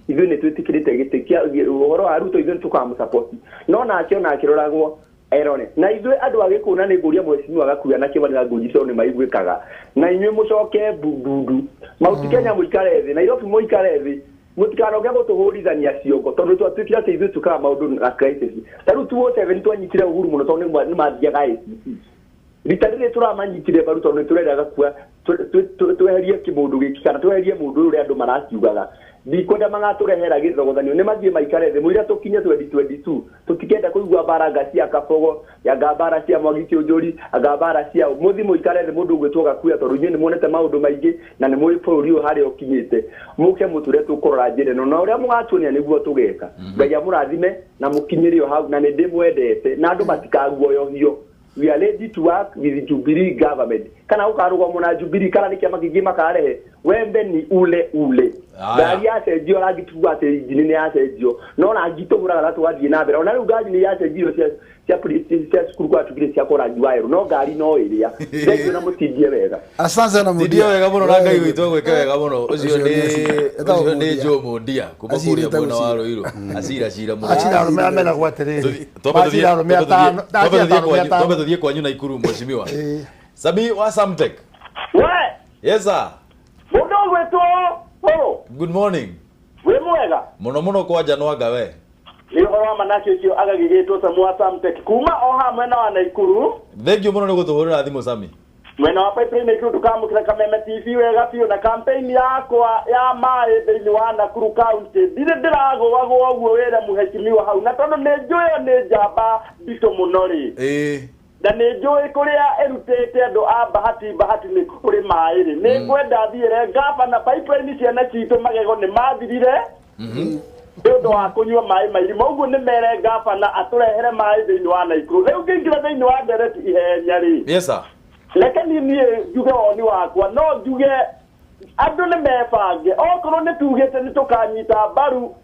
Ithuĩ nĩ twĩtĩkĩrĩte gĩtĩ kĩa ũhoro wa Ruto, ithuĩ nĩ tũkamũsupport. No nake ona akĩroragwo erore. Na ithuĩ andũ a Gĩkũyũ na nĩ ngũria mheshimiwa Gakuya na Kĩmani wa Ngũnjiri tondũ nĩ maiguĩkaga. Na inyuĩ mũcoke ndundu. Mount Kenya mũikare thĩ, Nairobi mũikare thĩ. Mũtikanoge gũtũhũrithania ciongo tondũ twatuĩkire atĩ ithuĩ tũkaga maũndũ na crisis. Ta rĩu 2007 twanyitire Uhuru mũno tondũ nĩ mathiaga ICC. Rita rĩrĩ tũramanyitire mbaru tondũ nĩ tũrenda Gakua tweherie kĩmũndũ gĩkĩ kana tweherie mũndũ ũyũ ũrĩa andũ marakiugaga. Ndikwenda magatũrehera gĩthogothanio, nĩ mathiĩ maikare thĩ mũira tũkinye 2022. Tũtikenda kũigua mbara anga cia Kabogo, anga mbara cia Mwangi Kĩũnjũri, anga mbara cia mũthi. Mũikare thĩ mũndũ ũgwĩtwo Gakuya, tondũ inyuĩ nĩ muonete maũndũ maingĩ na nĩ mũĩ bũrũri ũyũ harĩa ũkinyĩte. Mũke mũtũre tũkũrora njĩra ĩno na ũrĩa mũgatuonia nĩguo tũgeka. Ngai amũrathime na mũkinyĩre o hau, na nĩ ndĩmwendete na andũ matikaguoyohio. We are ready to work with Jubilee government, kana ũkarũgamwo na Jubilee kana nĩ kĩama kĩngĩ makarehe, wembe ni ule ule. Aya. Ngari yacenjio rangi, tuga atĩ injini nĩ yacenjio, no rangi tũgũraga na tũgathiĩ na mbere. Ona rĩu ngari nĩ yacenjirio cia cukuru kwa tugire cia rangi wa yerũ, no ngari no ĩrĩa. Thengiũ na mũtindie wega. Asante sana. Tindia Mundia. wega muno na Ngai witũ gwĩke wega muno. Ũcio Ũcio nĩ nĩ Acira. Etagwo ũcio nĩ Mundia. Joe Mundia kuma Acira kũrĩa mwena wa etagwo Ruiru. Acira cira mũno. Acira arũme arĩa meragwo atĩrĩrĩ, Twambe tũthiĩ- macira arũme twambe atano, tũthiĩ- twambe ndacira tũthiĩ atano kwanyu- twambe atano. tũthiĩ kwanyu Naikuru, mheshimiwa Ĩĩ. Sami wa Samtech. We. Yes sir. Mũndũ ũgwĩtwo Ũrũ. Good morning. Wĩ mwega? Muno muno kwanja nwanga we. Nĩ ũhoro wa manake ũcio agagĩgĩtwo Samu wa Samtech kuma o haha mwena wa Naikuru. Thank you muno nĩ gũtũhũrĩra thimũ, Sami. Mwena wa Pipeline Naikuru tũkamũkĩra Kameme TV wega biũ, na campaign yakwa ya maĩ thĩinĩ wa Nakuru County ndirĩ ndĩragũagwo ũguo wĩra mũheshimiwa hau, na tondũ nĩ njũĩ nĩ njamba nditũ mũno rĩ, Ĩĩ. na nĩ njũĩ kũrĩa ĩrutĩte andũ a Bahati Bahati nĩ kũrĩ maĩ rĩ, nĩ ngwenda thiĩre ngabana pipeline ciana citũ magego nĩ mathirire nĩ ũndũ wa kũnyua maĩ mairima. Ũguo nĩ mere ngabana atũrehere maĩ thĩinĩ wa Naikuru. Rĩu ngĩingĩra thĩinĩ wa ndereti ihenya rĩ, Yes sir. Reke niĩ njuge woni wakwa, no njuge andũ nĩ mebange. Okorwo nĩ tugĩte nĩ tũkanyita mbaru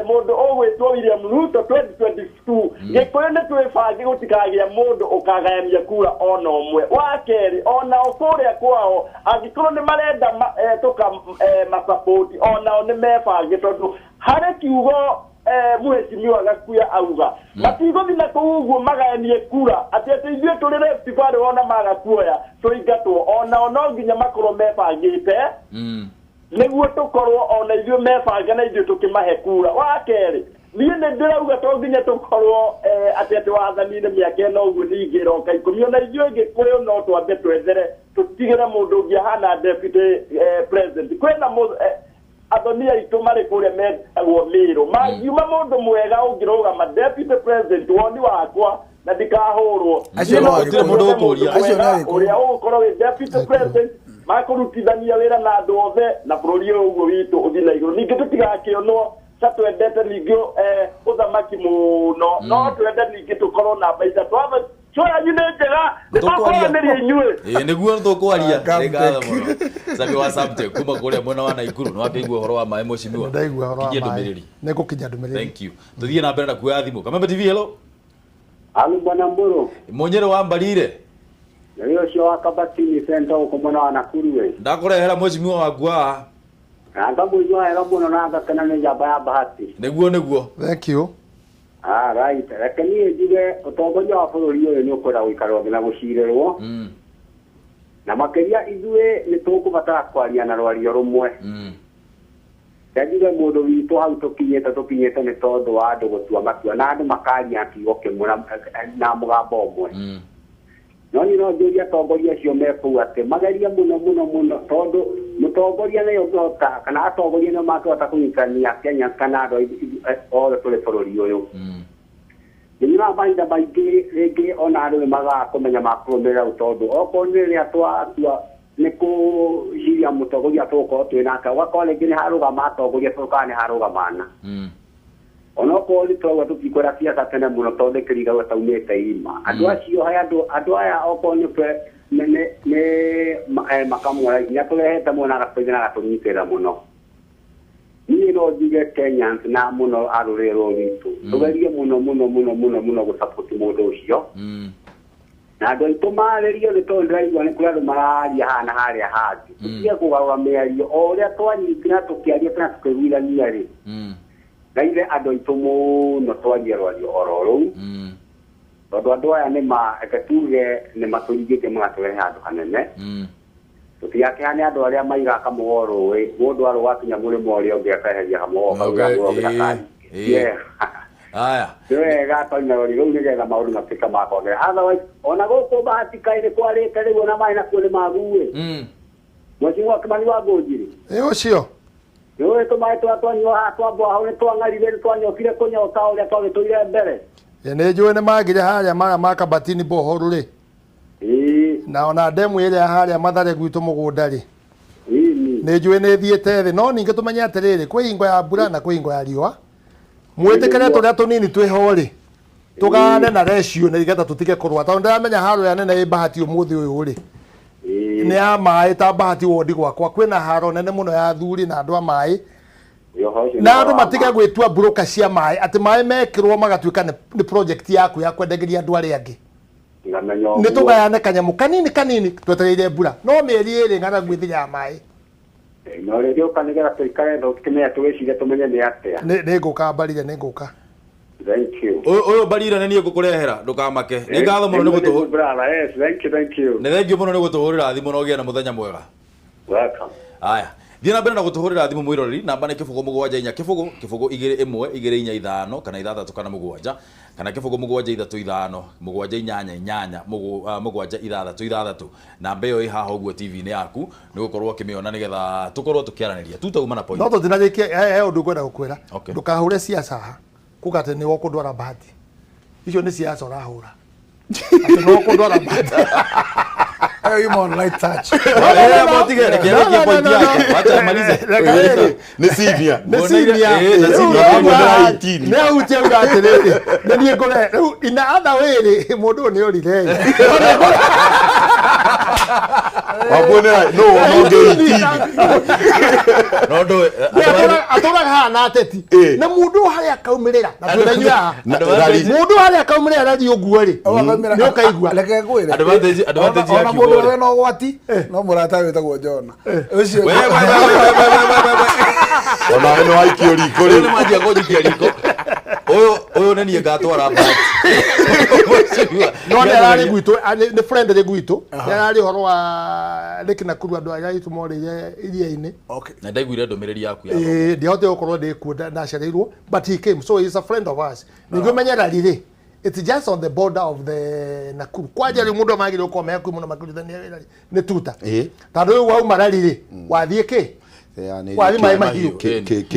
mũndũ ũgwĩtwo William Ruto 2022, Gĩkũyũ nĩ twĩbange gũtikagĩa mũndũ ũkagayania kura ona ũmwe. Wa kerĩ, onao kũrĩa kwao angĩkorwo nĩ marenda tũka masapoti, onao nĩ mebange, tondũ harĩ kiugo mũheshimiwa Gakuya auga matigũthiĩ na kũu ũguo magayanie kura atĩ ithuĩ tũrĩ Rift Valley wona maga kuoya tũingatwo. Onao no nginya makorwo mebangĩte nĩguo tũkorwo ona ithuĩ mebange na ithuĩ tũkĩmahe kura. Wa kerĩ, niĩ nĩ ndĩrauga to nginya tũkorwo atĩ wathani-inĩ mĩaka ĩno ũguo ningĩ ĩroka 10, ona ithuĩ Gĩkũyũ no twambe twethere tũtigĩre mũndũ ũngĩ ahana deputy president. Kwĩna athoni aitũ marĩ kũrĩa metagwo Mĩrũ, mangiuma mũndũ mwega ũngĩrũgama deputy president, woni wakwa na ndikahũrwo. Acio no Gũtirĩ mũndũ ũkũria. Acio nĩ Agĩkũyũ. Ũrĩa ũgũkorwo wĩ deputy president makũrutithania wĩra na andũ othe na bũrũri ũyũ ũguo witũ ũthiĩ na igũrũ. Ningĩ tũtigakĩonwo ta twendete ningĩ ũthamaki mũno, no twende ningĩ tũkorwo namba ithatũ. Aba yanyu nĩ njega, nĩ Tũkwaria. tũkwaranĩria inyuĩ. Ĩĩ nĩguo tũkwaria. Ah, Nĩ ngatho mũno Sami wa Samtech kuma kũrĩa mwena wa Naikuru. Nĩ wakĩigua ũhoro wa maĩ, mheshimiwa? Ndaigua ũhoro wa Kinyia maĩ. ndũmĩrĩri. Nĩ ngũkinyia ndũmĩrĩri. Thank you. Tũthiĩ na mbere na kuoya thimũ. Kameme TV, hello. Alo bwana Mburu, Mũnyĩrĩ wa Mbarire. nĩ ũcio wa Kabatini Center gũkũ mwena wa Nakuru we. Ndakũrehera mheshimiwa waku haha. Na ngamũigua wega mũno na ngakena nĩ njamba ya Bahati. Nĩguo nĩguo. Thank you. Ah, right. Reke niĩ njuge ũtongoria wa bũrũri ũyũ nĩ ũkwenda gũikarwo thĩ na gũcirĩrwo, na makĩria ithuĩ nĩ tũkũbatara kwaria na rwario rũmwe. Reke njuge mũndũ witũ hau tũkinyĩte nĩ tondũ wa andũ gũtua matua na andũ makaria kiugo kĩmwe na mũgambo ũmwe. No niĩ no njũrie atongoria acio me kũu atĩ magerie mũno mũno mũno, tondũ mũtongoria nĩwe ũngĩhota kana atongoria nĩo mangĩhota kũnyitania Kenya kana andũ othe tũrĩ bũrũri ũyũ. Nĩ mahinda maingĩ rĩngĩ ona andũ nĩ magaga kũmenya makũrũmĩrĩra ũ, tondũ okorwo nĩ rĩrĩa twatua nĩ kũciria mũtongoria tũgũkorwo twĩ nake, ũgakorwo rĩngĩ nĩ harũgama atongoria tũrũ kana nĩ harũgamana, onokorwo nĩ twauga tũtikwenda ciaca tene mũno tondũ nĩ kĩrigagwo taumĩte irima andũ acio he andũ aya okorwo nĩ nĩ makamu wa rais nĩ atũrehete mũno na agatũteithia na agatũnyitĩrĩra mũno. Niĩ no njuge Kenyans na mũno a rũrĩrĩ rũrũ rwitũ tũgerie mũno mũno mũno mũno mũno gũsupport mũndũ ũcio, na andũ aitũ marĩrio nĩ tondũ ndĩraigua nĩ kũrĩ andũ mararia haha na harĩa hangĩ. Tũtige kũgarũra mĩario o ũrĩa twanyitĩra tũkĩaria kana tũkĩiguithania rĩ, na ithe andũ aitũ mũno twarie rwario oro rũu, tondũ andũ aya nĩ ma reke tuge nĩ matũringĩte magatũrehe handũ hanene. Tũtigakĩhane andũ arĩa maigaga kamũgo rũĩ, mũndũ arũga akinya mũrĩmo ũrĩa ũngĩ akeheria kamũgo kau Okay, kamũgo ũngĩ ĩĩ, ndakaringe. ĩĩ. Yeah. Aya. Nĩ wega tondũ na rũri rũu nĩgetha maũndũ matuĩke ma kwagĩra. Otherwise, ona gũkũ bahati kaĩ nĩ kwarĩte rĩu ona maĩ nakuo nĩ mague. Mheshimiwa Kimani wa Ngũnjiri. Ĩ ũcio. Nĩũĩ tũmaĩ tũrĩa twanyua haha twambwa hau nĩ twang'arire nĩ twanyokire kũnyota ũrĩa twagĩtũire mbere. Ĩ nĩ njũĩ nĩ mangire harĩa maya ma Kabatini borehole rĩ. Na ona ndemu ĩrĩa harĩa Mathare gwitũ mũgũnda rĩ. Nĩ njũĩ nĩ ĩthiĩte thĩ no ningĩ tũmenye atĩrĩrĩ kwĩ hingo ya mbura na kwĩ hingo ya riũa. Mwĩtĩkĩre tũrĩa tũnini twĩho rĩ tũgayane na ratio nĩgetha tũtige kũrũa tondũ ndĩramenya haro ĩrĩa nene ĩ bahati ũmũthĩ ũyũ rĩ nĩ ya maĩ ta bahati wondi gwakwa kwĩna haro nene mũno ya athuri na andũ a maĩ na andũ matige gwĩtua broker cia maĩ atĩ maĩ mekĩrwo magatuĩka nĩ project yaku ya kwendegeria andũ arĩa angĩ. Nĩ tũgayane kanyamũ kanini kanini twetereire mbura no mĩeri ĩrĩ ng'aragu ĩthiraga maĩ. No rĩrĩ ũka nĩgetha tũikare tũkĩmenya tũgĩcirie tũmenye nĩ atĩa. Nĩ ngũka mbarire nĩ ngũka. Thank you. Ũyũ mbarire nĩ niĩ ngũkũrehera ndũkamake. Nĩ ngatho mũno nĩ gũtũhũrĩra. Brother, yes, thank you, thank you. Nĩ thengiũ mũno nĩ gũtũhũrĩra thimũ na ũgĩe na mũthenya mwega. Welcome. Aya. Thiĩ na mbere na gũtũhũrĩra thimũ mwĩroreri namba nĩ 0 7 4 0 0 2 1 2 4 5 kana 6 kana 7 kana 0 7 3 5 7 8 8 7 6 6 namba ĩyo ĩ haha ũguo TV-inĩ yaku nĩ gũkorwo ũkĩmĩona nĩgetha tũkorwo tũkĩaranĩria tutauma na point. No tũtinarĩkia he ũndũ ngwenda gũkwĩra. Ndũkahũre siasa haha kuga atĩ nĩwe ũkũndwara bahati. Icio nĩ siasa ũrahũra. Atĩ nĩwe ũkũndwara bahati. Hey, you on light touch. Nĩ senior. Nĩ senior. Nĩ senior. Nĩ ahutia uga atĩrĩrĩ nĩ niĩ ngũrehe rĩu ina other way rĩ mũndũ ũyũ nĩ orire. Wakuonera no wona ũngĩ 18. No ndũĩ atũraga haha na ateti na mũndũ ũyũ harĩa akaumĩrĩra na twĩna inyuĩ haha mũndũ harĩa akaumĩrĩra rari ũguo rĩ nĩ ũkaigua. Reke ngwĩre. Advantage advantage Ona ya mũndũ kiugo. ũrĩa wĩna ũgwati no mũrata wĩtagwo Jona. Ũcio Ona we nĩ waikio riko Rĩu rĩu. nĩ manjia kũnjikia riko. Ũyũ ũyũ nĩ niĩ ngatwara bahati. No nĩ ararĩ gwitũ nĩ friend rĩ gwitũ nĩ ararĩ ũhoro wa Lake Nakuru andũ arĩa aitũ morĩire iria-inĩ. Na ndaiguire ndũmĩrĩri yaku ya. Ĩĩ ndiahotire gũkorwo ndĩ kuo ndacereirwo but he came so he's a friend of ours. Ningĩ ũmenye rari rĩ it's just on the border of the Nakuru. Kwanja rĩu mũndũ magĩrĩirwo gũkorwo me hakuhĩ mũno makĩrutithania wĩra rĩ nĩ tuta. Tondũ rĩu wauma rari rĩ wathiĩ kĩ wathiĩ maĩ mahiũ.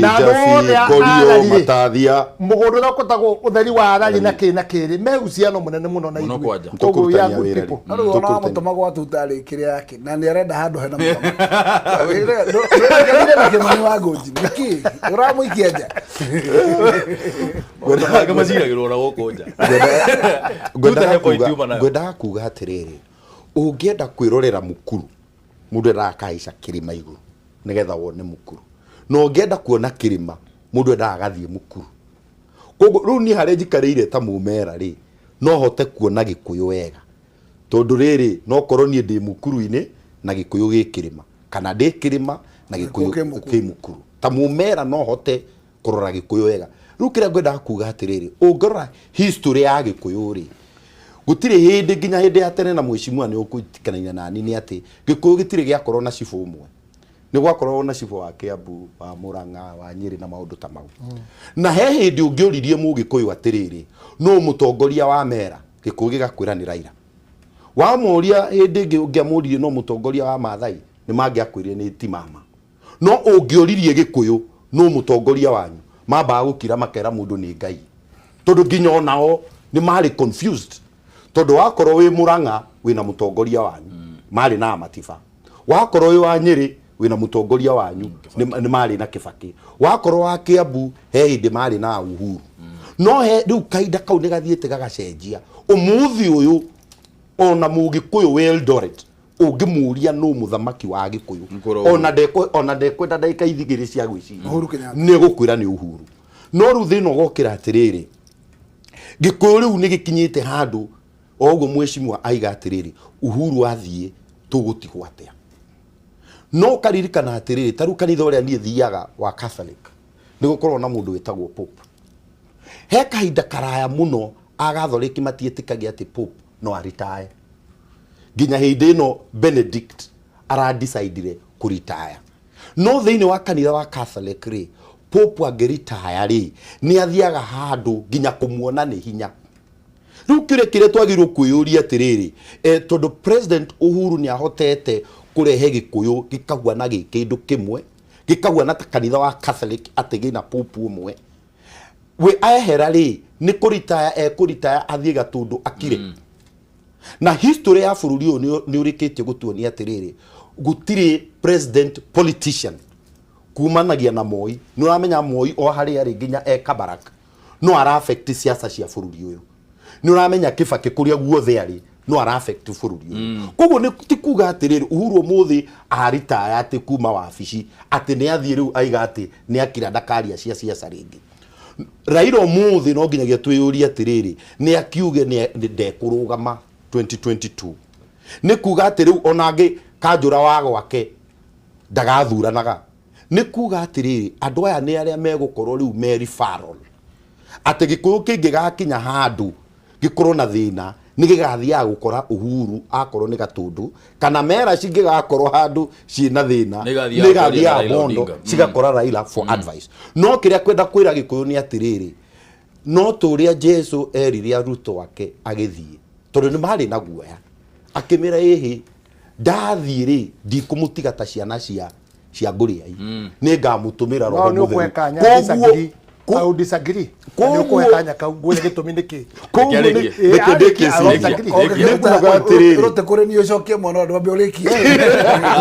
Na andũ othe a Kĩnjabi, Arari Korio, rĩ, Matathia. mũgũnda ũrĩa ũkũtagwo ũtheri wa arari na kĩ na kĩrĩ me uhusiano mũnene mũno na Mũno ithuĩ. kwanja. Koguo we are Tũkũrutania good wĩra rĩ. people. No rĩu ona wamũtũma gwa tuta rĩ kĩrĩa yake na nĩ arenda handũ hena mũthamaki. Ndũrakenire na Kimani wa Ngũnji nĩkĩ ũramũikia nja? Angĩ maciragĩrwo na gũkũ nja. Tuta he point yuma nayo. Ngwendaga kuga atĩrĩrĩ ũngĩenda kwĩrorera mũkuru mũndũ endaga akahaica kĩrĩma igũrũ nĩgetha wone mũkuru na ũngĩenda kuona kĩrĩma mũndũ endaga agathiĩ mũkuru koguo rĩu niĩ harĩa njikarĩire ta mũmera rĩ no hote kuona gĩkũyũ wega tondũ rĩrĩ no korwo niĩ ndĩ mũkuru-inĩ na gĩkũyũ gĩ kĩrĩma kana ndĩ kĩrĩma na gĩkũyũ kĩ mũkuru ta mũmera no hote kũrora gĩkũyũ wega rĩu kĩrĩa ngwendaga kuga atĩrĩrĩ ũngĩrora history ya gĩkũyũ rĩ gũtirĩ hĩndĩ nginya hĩndĩ ya tene na mheshimiwa nĩ ũkũitikanagia nani nĩ atĩ gĩkũyũ gĩtirĩ gĩakorwo na cibũ ũmwe nĩ gwakoragwo na cibũ wa Kiambu wa Murang'a wa Nyĩrĩ na maũndũ ta mau na he hĩndĩ ũngĩoririe mũgĩkũyũ atĩrĩrĩ no mũtongoria wa mera gĩkũyũ gĩgakwĩra nĩ Raila wamũria hĩndĩ ĩngĩ ũngĩamũririe no mũtongoria wa Maathai nĩ mangĩakwĩrire nĩ Timama no ũngĩoririe gĩkũyũ no mũtongoria wanyu mambaga gũkira makera mũndũ nĩ Ngai tondũ nginya onao nĩ marĩ confused tondũ wakorwo wĩ Murang'a wĩna mũtongoria wanyu marĩ na Matiba wakorwo wĩ wa Nyĩrĩ wĩna mũtongoria wanyu nĩ marĩ na Kĩbakĩ wakorwo wa Kĩambu he hĩndĩ marĩ na Uhuru no he rĩu kahinda kau nĩ gathiĩte gagacenjia ũmũthĩ ũyũ ona mũgĩkũyũ wĩ Eldoret ũngĩmũria nũ mũthamaki wa gĩkũyũ ona ndekwenda ndagĩka igĩrĩ cia gwĩciria Uhuru Kenyatta. nĩ gũkwĩra nĩ Uhuru no rĩu thĩna ũgokĩra atĩrĩrĩ gĩkũyũ rĩu nĩ gĩkinyĩte handũ o ũguo mheshimiwa aiga atĩrĩrĩ Uhuru athiĩ tũgũtigwo atĩa no ũkaririkana atĩrĩrĩ ta rĩu kanitha ũrĩa niĩ thiaga wa Catholic nĩ gũkorwo na mũndũ wĩtagwo Pope he kahinda karaya mũno agatholiki matiĩtĩkagia atĩ Pope no aritae nginya hĩndĩ ĩno Benedict aradecidire kũritaya no thĩinĩ wa kanitha wa Catholic rĩ Pope angĩritaya rĩ, nĩ athiaga handũ nginya kũmuona nĩ hinya. Rĩu kĩũria kĩrĩa twagĩrĩirwo kwĩyũria atĩrĩrĩ, tondũ President Uhuru nĩ ahotete kũrehe Gĩkũyũ gĩkahuana gĩ kĩndũ kĩmwe, gĩkahuana ta kanitha wa Catholic atĩ gĩna Pope ũmwe. We ehera rĩ, nĩ kũritaya ekũritaya athiĩ Gatũndũ akire. Na history ya bũrũri ũyũ nĩ ũrĩkĩtie gũtuonia atĩrĩrĩ, gũtirĩ president politician kumanagia na Moi. Nĩ ũramenya Moi o harĩa arĩ nginya e Kabarak no ara affect siasa cia bũrũri ũyũ. Nĩ ũramenya Kibaki kũrĩa guothe arĩ no ara affect bũrũri ũyũ. Koguo nĩ ti kuga atĩrĩrĩ, Uhuru ũmũthĩ aritaya atĩ kuma wabici atĩ nĩ athiĩ rĩu aiga atĩ nĩ akira ndakaria cia siasa rĩngĩ. Raila ũmũthĩ no nginyagia twĩyũrie atĩrĩrĩ, nĩ akiuge nĩ ndekũrũgama 2022. Nĩ kuga atĩ rĩu ona angĩ kanjũra wa gwake ndagathuranaga. Nĩ kuga atĩrĩrĩ, andũ aya nĩ arĩa megũkorwo rĩu me referral. Atĩ Gĩkũyũ kĩngĩgakinya handũ gĩkorwo na thĩna, nĩ gĩgathiaga gũkora Uhuru akorwo nĩ Gatũndũ, kana mera cingĩgakorwo handũ ciĩna thĩna, Nĩ igathiaga nĩ igathiaga kũria Raila Bondo, Odinga. cigakora Raila for advice. No kĩrĩa kwenda kwĩra Gĩkũyũ nĩ atĩrĩrĩ, no tũrĩa Jesu erire arutwo ake agĩthiĩ, tondũ nĩ marĩ na guoya, akĩmĩra ĩhĩ, ndathiĩ rĩ, ndikũmũtiga ta ciana cia ngũrĩai, nĩ ngamũtũmĩra No Roho nĩ ũkũhe Mũtheru. kanya Koguo- disagree. I will disagree. Na nĩ ũkũhe kanya kau ngwĩre gĩtũmi nĩ kĩ. Koguo Reke nĩ- arĩkie. reke ndĩkie Rĩkia. ciũria. Rĩkia. Nĩ kuga atĩrĩrĩ, Rũte kũrĩ niĩ ũcokie mwana wa ndwambe ũrĩkie.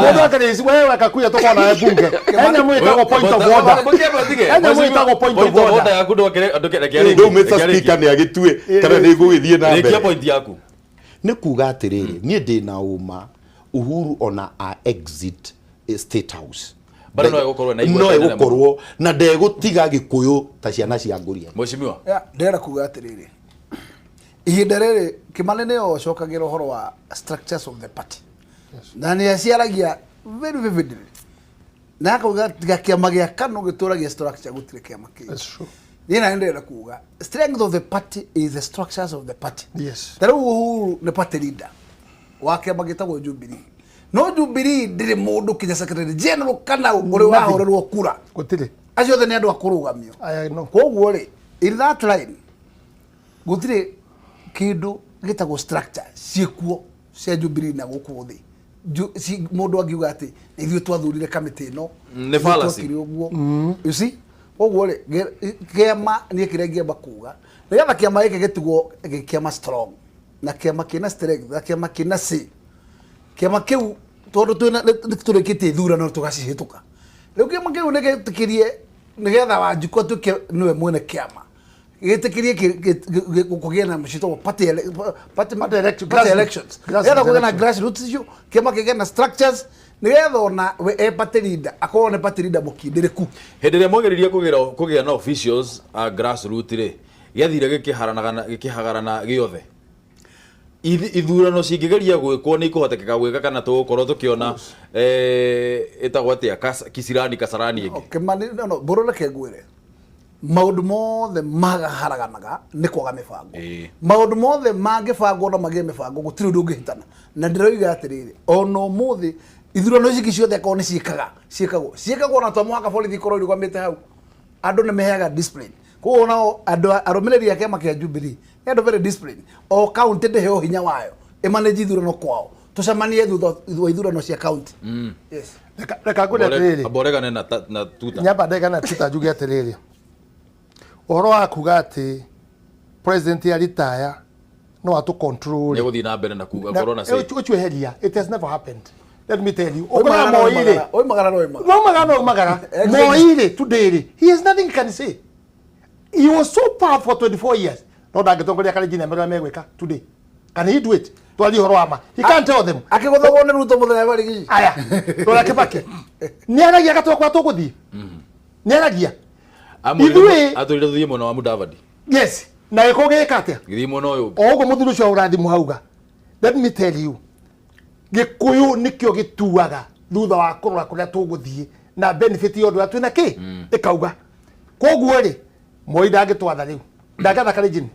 Mũndũ akĩrĩ wewe akakuya tũkorwo nawe bunge. He nyamũ ĩtagwo point of order. He nyamũ ĩtagwo point of order. Yaku ndũkere rĩu Mr. Speaker nĩ agĩtue kana nĩ ngũgĩthiĩ na Rĩkia mbere. point yaku. Nĩ kuga atĩrĩrĩ, niĩ ndĩna ũma Uhuru ona a exit State House Bado no egũkorwo na igweta no inene mũno. egũkorwo na ndegũtiga Gĩkũyũ ta ciana cia ngũria. Mheshimiwa. Ya, ndĩrenda kuga atĩrĩrĩ, ihinda rĩrĩ Kĩmani nĩyo ũcokagĩra ũhoro wa structures of the party na nĩ aciaragia very vividly na akauga tiga kĩama gĩa KANU gĩtũragia structure gũtirĩ kĩama kĩngĩ. That's true. Niĩ na ndĩrenda kuga strength of the party is the structures of the party. Yes. Ta rĩu Uhuru nĩ party leader wa kĩama gĩtagwo Jubilee, no Jubilee ndĩrĩ mũndũ kinya secretary general kana ũrĩ wahũrĩrwo kura. Gũtirĩ. Acio othe nĩ andũ a kũrũgamio. I know. Koguo rĩ, in that line gũtirĩ kĩndũ gĩtagwo structure ciĩkuo cia Jubilee na gũkũ thĩ. Mũndũ angiuga atĩ nĩ ithuĩ twathurire kamĩtĩ ĩno, Nĩ ithuĩ fallacy. twekire ũguo. You see, koguo rĩ, kĩama niĩ kĩrĩa ingĩamba kuga nĩgetha kĩama gĩkĩ gĩtigwo gĩ kĩama strong na kĩama kĩna strength na kĩama kĩna say, kĩama kĩu tondũ twĩna nĩ tũrĩkĩtie ithurano tũgacihĩtũka, rĩu kĩama kĩu nĩ gĩtĩkĩrie nĩgetha Wanjikũ atuĩke nĩwe mwene kĩama, gĩtĩkĩrie kũgĩe na ciĩtagwo Party election, party grassroots. elections, Grassroots nĩgetha kũgĩe na election. grassroots icio, kĩama kĩgĩe na structures nĩgetha ona we e party leader akorwo nĩ party leader mũkindĩrĩku. Hĩndĩ ĩrĩa mwageririe kũgĩa na officials a grassroot rĩ, gĩathire gĩkĩharanaga gĩkĩhagarana gĩothe. Ithurano cingĩgeria gwĩkwo nĩ ikũhotekeka gwĩka kana tũgũkorwo tũkĩona ĩtagwo atĩa kisirani kasarani ĩngĩ? Kĩmani, no, mbũrũ, reke ngwĩre, maũndũ mothe magaharaganaga nĩ kwaga mĩbango. Maũndũ mothe mangĩbangwo na magĩe mĩbango, gũtirĩ ũndũ ũngĩhĩtana. Na ndĩroiga atĩrĩrĩ, ona ũmũthĩ ithurano ici ingĩ ciothe akorwo nĩ ciĩkaga ciĩkagwo ciĩkagwo na to mũhaka borithi ikorwo irũgamĩte hau, andũ nĩ meheaga discipline. Koguo nao andũ arũmĩrĩri a kĩama kĩa Jubilee nĩ andũ very discipline. O county ndĩheo hinya wayo ĩmanage ithurano kwao, tũcemanie thutha wa ithurano cia county. Yes. Reka ngwĩre atĩrĩrĩ. Aboregane na tuta. Nyamba ndegana tuta njuge atĩrĩrĩ, ũhoro wa kuga atĩ president ya ritaya no atũ control Nĩ gũthiĩ na mbere na kuga korwo na say. Ũcio eheria, it has never happened, let me tell you. Ũkora Moi rĩ, Oimagara no oimagara. Waumagara no umagara. Moi rĩ, today rĩ, he has nothing he can say. He was so powerful for 24 years, no ndangĩtongoria Kalenjin amere ũrĩa megwĩka today. Can he do it? Twarie ũhoro wa ma, he can't tell them. Akĩgũthagwo nĩ Ruto mũthenya wa rigiji. Aya, rora Kibaki nĩ aragia gatwa kwa tũgũthiĩ, nĩ aragia. Atwĩrire tũthiĩ mwena wa Mudavadi. Yes, na gĩko gĩka atĩa? Gĩthiĩ mwena ũyũ ũngĩ. O ũguo mũthuri ũcio ũrathimwo hauga, let me tell you, Gĩkũyũ nĩkĩo gĩtuaga thutha wa kũrora kũrĩa tũgũthiĩ na benefit ya ũndũ ũrĩa twĩna kĩ ĩkauga. Koguo rĩ, Moi ndangĩtwatha rĩu, ndangĩatha Kalenjin,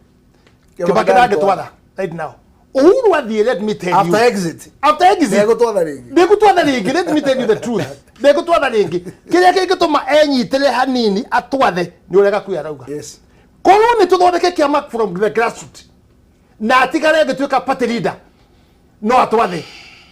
Kibaki ndangĩtwatha right now. Uhuru athiĩ, let me tell you, After exit. After exit Ndegũtwatha rĩngĩ. Ndegũtwatha rĩngĩ. Let me tell you the truth, ndegũtwatha rĩngĩ. Kĩrĩa kĩngĩtũma enyitĩre hanini atwathe nĩ ũrĩa Gakuya arauga. Korwo nĩ tũthondeke kĩama from the grassroots na atigare agĩtuĩka party leader, no atwathe.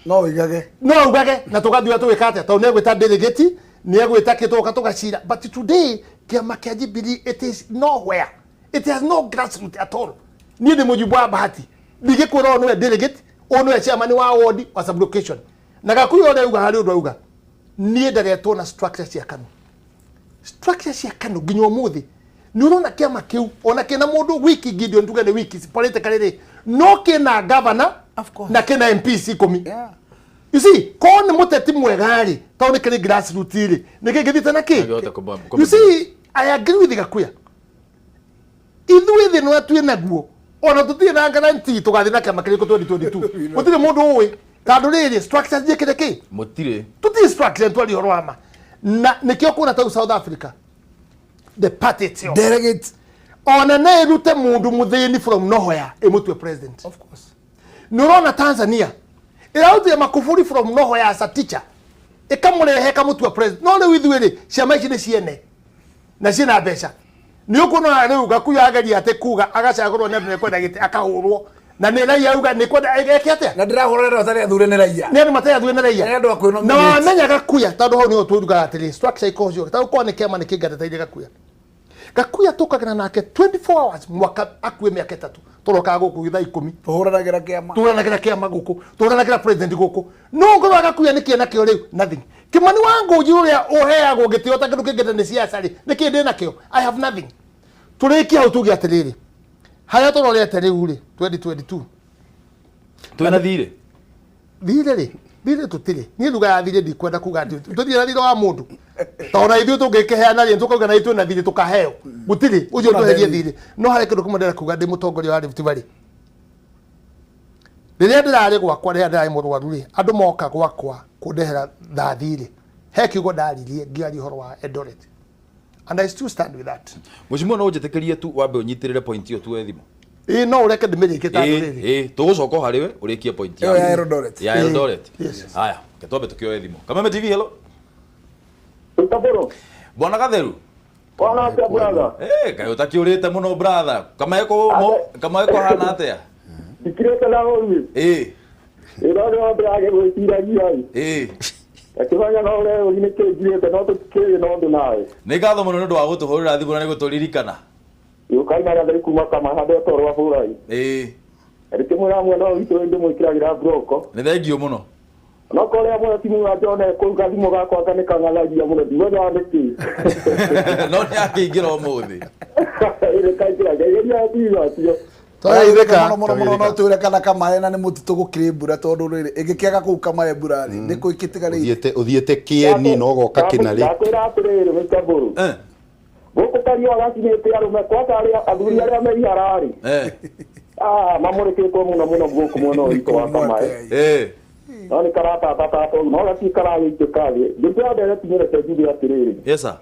No oigage. No augage na tũgathiĩ tũgĩka atĩa, tondũ nĩegwĩta delegate, nĩegwĩta kĩ, tũgoka tũgacira. But today kĩama kĩa Jubilee, it is nowhere, it has no grassroots at all. Niĩ ndĩ mũjumbe wa Bahati, ndingĩkwĩra ũyũ nĩwe delegate, ũyũ nĩwe chairman wa ward, wa sublocation. Na Gakuya ũrĩa auga, harĩ ũndũ auga, niĩ ndaretwo na structure cia KANU. Structure cia KANU nginya ũmũthĩ nĩ ũrona kĩama kĩu ona kĩna mũndũ wiki, Gideon, tuge nĩ wiki politically rĩ, no kĩna governor na kĩna MPs 10. You see, ko nĩ mũteti mwega rĩ, tondũ nĩ kĩrĩ grassroots rĩ, nĩ kĩngĩthiĩte na kĩ. Angĩhota You see, I agree with Gakuya. Ithuĩ thĩ no twĩ naguo, ona tũtirĩ na guarantee tũgathiĩ na kĩama kĩrĩkũ 2022. Gũtirĩ mũndũ ũĩ, tondũ rĩrĩ structures njĩkĩre kĩ. Mũtirĩ. Tũtirĩ structure twari ũhoro wa ma, na nĩkĩo kuona tau South Africa, the party itself delegate ona no ĩrute mũndũ mũthĩni from nowhere ĩmũtue president. Of course. Nĩ ũrona Tanzania ĩrarutire Makufuri from nowhere as a teacher, ĩkamũrehe, ĩkamũtua president. No rĩu ithuĩ rĩ, ciama ici nĩ ciene na ciĩna mbeca. Nĩ ũkuona rĩu Gakuya ageria atĩ kuga agacagũrwo nĩ andũ mekwenda gĩtĩ, akahũrwo na nĩ raia auga nĩ kwenda eke atĩa. Na ndĩrahũra andũ atarĩ athure nĩ raia. Nĩ andũ matarĩ athure nĩ raia. Nĩ andũ a kwĩnominate. Na wamenya Gakuya, tondũ hau nĩho tũrugaga atĩrĩ, structure ikorwo ciothe tondũ korwo nĩ kĩama nĩ kĩngateteire Gakuya. Gakuya tũkagĩra nake 24 hours mwaka akuĩ mĩaka 3, tũrokaga gũkũ thaa 10. Tũhũranagĩra kĩama. Tũhũranagĩra kĩama gũkũ, tũhũranagĩra president gũkũ. No ngorwo Gakuya nĩ kĩĩ nakĩo rĩu? Nothing. Kimani wa Ngũnji ũrĩa ũheagwo gĩtĩo ta kĩndũ kĩngĩ nĩ siasa rĩ, nĩ kĩĩ ndĩ nakĩo? I have nothing. Tũrĩkie hau tuge atĩrĩrĩ, harĩa tũrorete rĩu rĩ, 2022 Twĩna thirĩ. Thirĩ rĩ, thirĩ tũtirĩ. Niĩ nduga ya thirĩ ndikwenda kuga atĩ tũtirĩ na thirĩ wa mũndũ, tondũ na ithuĩ tũngĩkĩheana rĩ, tũkauga na ithuĩ na thirĩ tũkaheo, gũtirĩ ũcio tweherie thirĩ. No harĩ kĩndũ kĩmwe ndĩrenda kuga ndĩ mũtongoria wa Rift Valley. Rĩrĩa ndĩrarĩ gwakwa, rĩrĩa ndĩrarĩ mũrwaru rĩ, andũ moka gwakwa kũndehera thathi rĩ, he kiugo ndaririe ngĩaria ũhoro wa Eldoret, and I still stand with that. Mheshimiwa, no ũnjĩtĩkĩrie tu wambe ũnyitĩrĩre point ĩyo tuoe thimũ? Ĩĩ, no ũreke ndĩmĩrĩkie tondũ rĩrĩ. Ĩĩ, tũgũcoka o harĩ we ũrĩkie point Ĩyo ya Eldoret. Ya Eldoret. Yes. Haya, reke twambe tũkĩoe thimũ. Kameme TV, hello. Kaburu. Bwana Gatheru. Bwana atia, brother? Eh, kaĩ ũtakĩũrĩte mũno, brother. Kamae ko hana atĩa? Ndikirĩte na ũru. Ĩno nĩ ũndũ yage gwĩciragia ĩ. Akĩmenya no ũrĩa ũri nĩ kĩnjirĩte, no tũtikĩũĩ no ũndũ nawe. Nĩ ngatho mũno nĩ ũndũ wa gũtũhũrĩra thimũ na nĩ gũtũririkana. Yũkaina Gatheru kuma kama handetwo rwa bũrai. Rĩkĩmwĩra mwena ũyũ witũ ndĩmwĩkĩragĩra mburoko. Nĩ thengio mũno. No korĩa mwena timu wa John kũu gathimũ gakwa nĩ kang'athagia mũno, ndimenya nĩkĩ. No nĩ akĩingĩra ũmũthĩ. Ĩrĩ kaingĩra ngegeria tigatio. Twageithĩka mũno mũno mũno. No twĩre kana Kamae na nĩ mũtitũ gũkĩrĩ mbura, tondũ rĩrĩ ĩngĩkĩaga kũu Kamae mbura rĩ, nĩ kũ ĩkĩtigarĩire? Ũthiĩte kĩeni na ũgoka kĩnarĩ. Ndakwĩra atĩrĩrĩ, Mr. Mburu. Gũkũ kariũa gacinĩte arũme kwanza arĩa athuri arĩa me ihara rĩ. Ah, mamũrĩkĩtwo mũno mũno gũkũ mwena ũyũ witũ wa Kamae. No nĩ karatatata ũguo, no gatirĩ karagĩitĩka thĩ. Ngĩtua ndereti, reke njuge atĩrĩrĩ. Yes sir.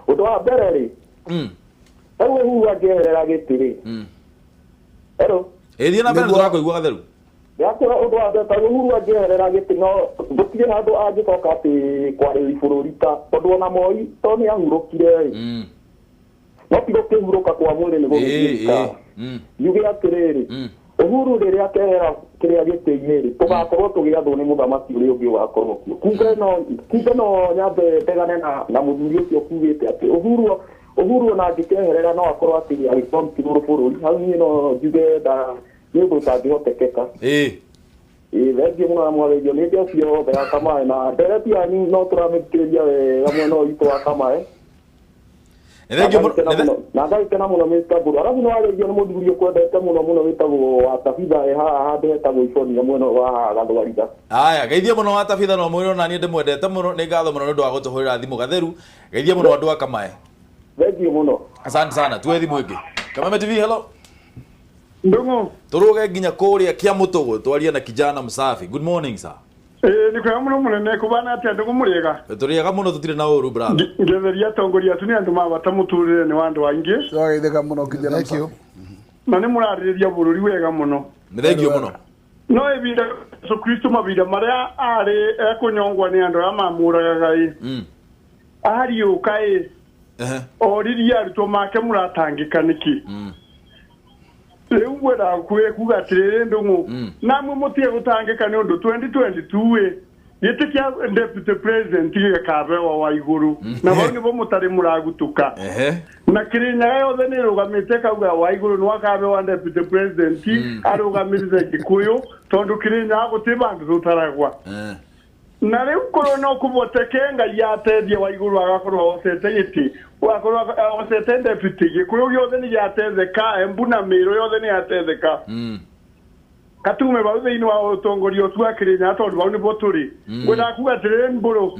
Ũndũ wa mbere rĩ, rĩu Uhuru angĩeherera gĩtĩ rĩ. Hello. Ĩĩ, thiĩ na mbere, tũrakũigua, Gatheru. Ndakũra ũndũ wa mbere, ta Uhuru angĩeherera gĩtĩ, no gũtirĩ handũ angĩcoka atĩ kwarĩria bũrũri, ta tondũ ona Moi to nĩ ahurũkire rĩ. No ti gũkĩhurũka kwa mwĩrĩ, nĩ gũgĩthiĩka. Njuge atĩrĩrĩ, Uhuru rĩrĩa akehera kĩrĩa gĩtĩ-inĩ rĩ, tũgakorwo tũgĩathwo nĩ mũthamaki ũrĩa ũngĩ ũgakorwo kuo. Kumbe no nyambe ndegane na mũthuri ũcio kugĩte atĩ Uhuru ona angĩkeherera no akorwo atĩ agĩcontrol bũrũri. Hau niĩ no njuge nda nĩ ũndũ ũtangĩhotekeka. Ĩĩ, thengiũ mũno na mwageithio nĩ ndĩ acio othe a Kamae, na ndereti yanyu no tũramĩthikĩrĩria wega mwena ũyũ witũ wa Kamae. Nĩ thengio mũno. Na ngagĩkena mũno, Mr. Mburu. Arabu nĩ wageithio nĩ mũthuri ũkwendete mũno mũno wĩtagwo wa Tabitha, e haha handũ hetagwo Ibonia mwena wa haha Gathwaritha. Aya, geithie mũno wa Tabitha no mwĩre ona niĩ ndĩmwendete mũno. Nĩ ngatho mũno nĩ ũndũ wa gũtũhũrĩra thimũ, Gatheru. Geithie mũno andũ a Kamae. Thengiũ mũno. Asante sana. Tuwe thimũ ĩngĩ. Kameme TV, hello. Ndung'u. Tũrũge nginya kũrĩa kĩa mũtũgũ twarie na kijana msafi. Good morning, sir. Ĩĩ, nĩ kwega mũno mũnene, kũbana atĩa ndũng'ũ, mũrĩega? Tũrĩega mũno, tũtirĩ na ũru, brother. Ngetheria atongoria atu, nĩ andũ ma bata mũtũrĩre nĩ wa andũ aingĩ. Twageithĩka mũno, kijana msafi. Na nĩ mũrarĩrĩria bũrũri wega mũno. Nĩ thengio mũno. No ibinda Yesu Kristo mabinda maria ari ekunyongwa ni andu aya mamuragaga i. Ariuka i. Oririe arutwo make muratangika niki. Riu ngwenda kuga atiriri Ndung'u namwe mutige gutangika ni undu 2022 giti kia deputy president gikabewa wa iguru na bau nibo mutari muragutuka na Kirinyaga yothe ni rugamite kauga wa iguru ni wakabewa deputy president arugamirire Gikuyu tondu Kirinyaga guti bandu tutaragwa na riu korwo no kuboteke Ngai atethie wa iguru agakorwo ocete giti wakorwo ocete deputy Gikuyu giothe ni giatetheka Embu na Meru yothe ni yatetheka katume bau thiini wa utongoria ucio wa Kirinyaga tondu bau nibo turi ngwenda kuga atiriri Mburu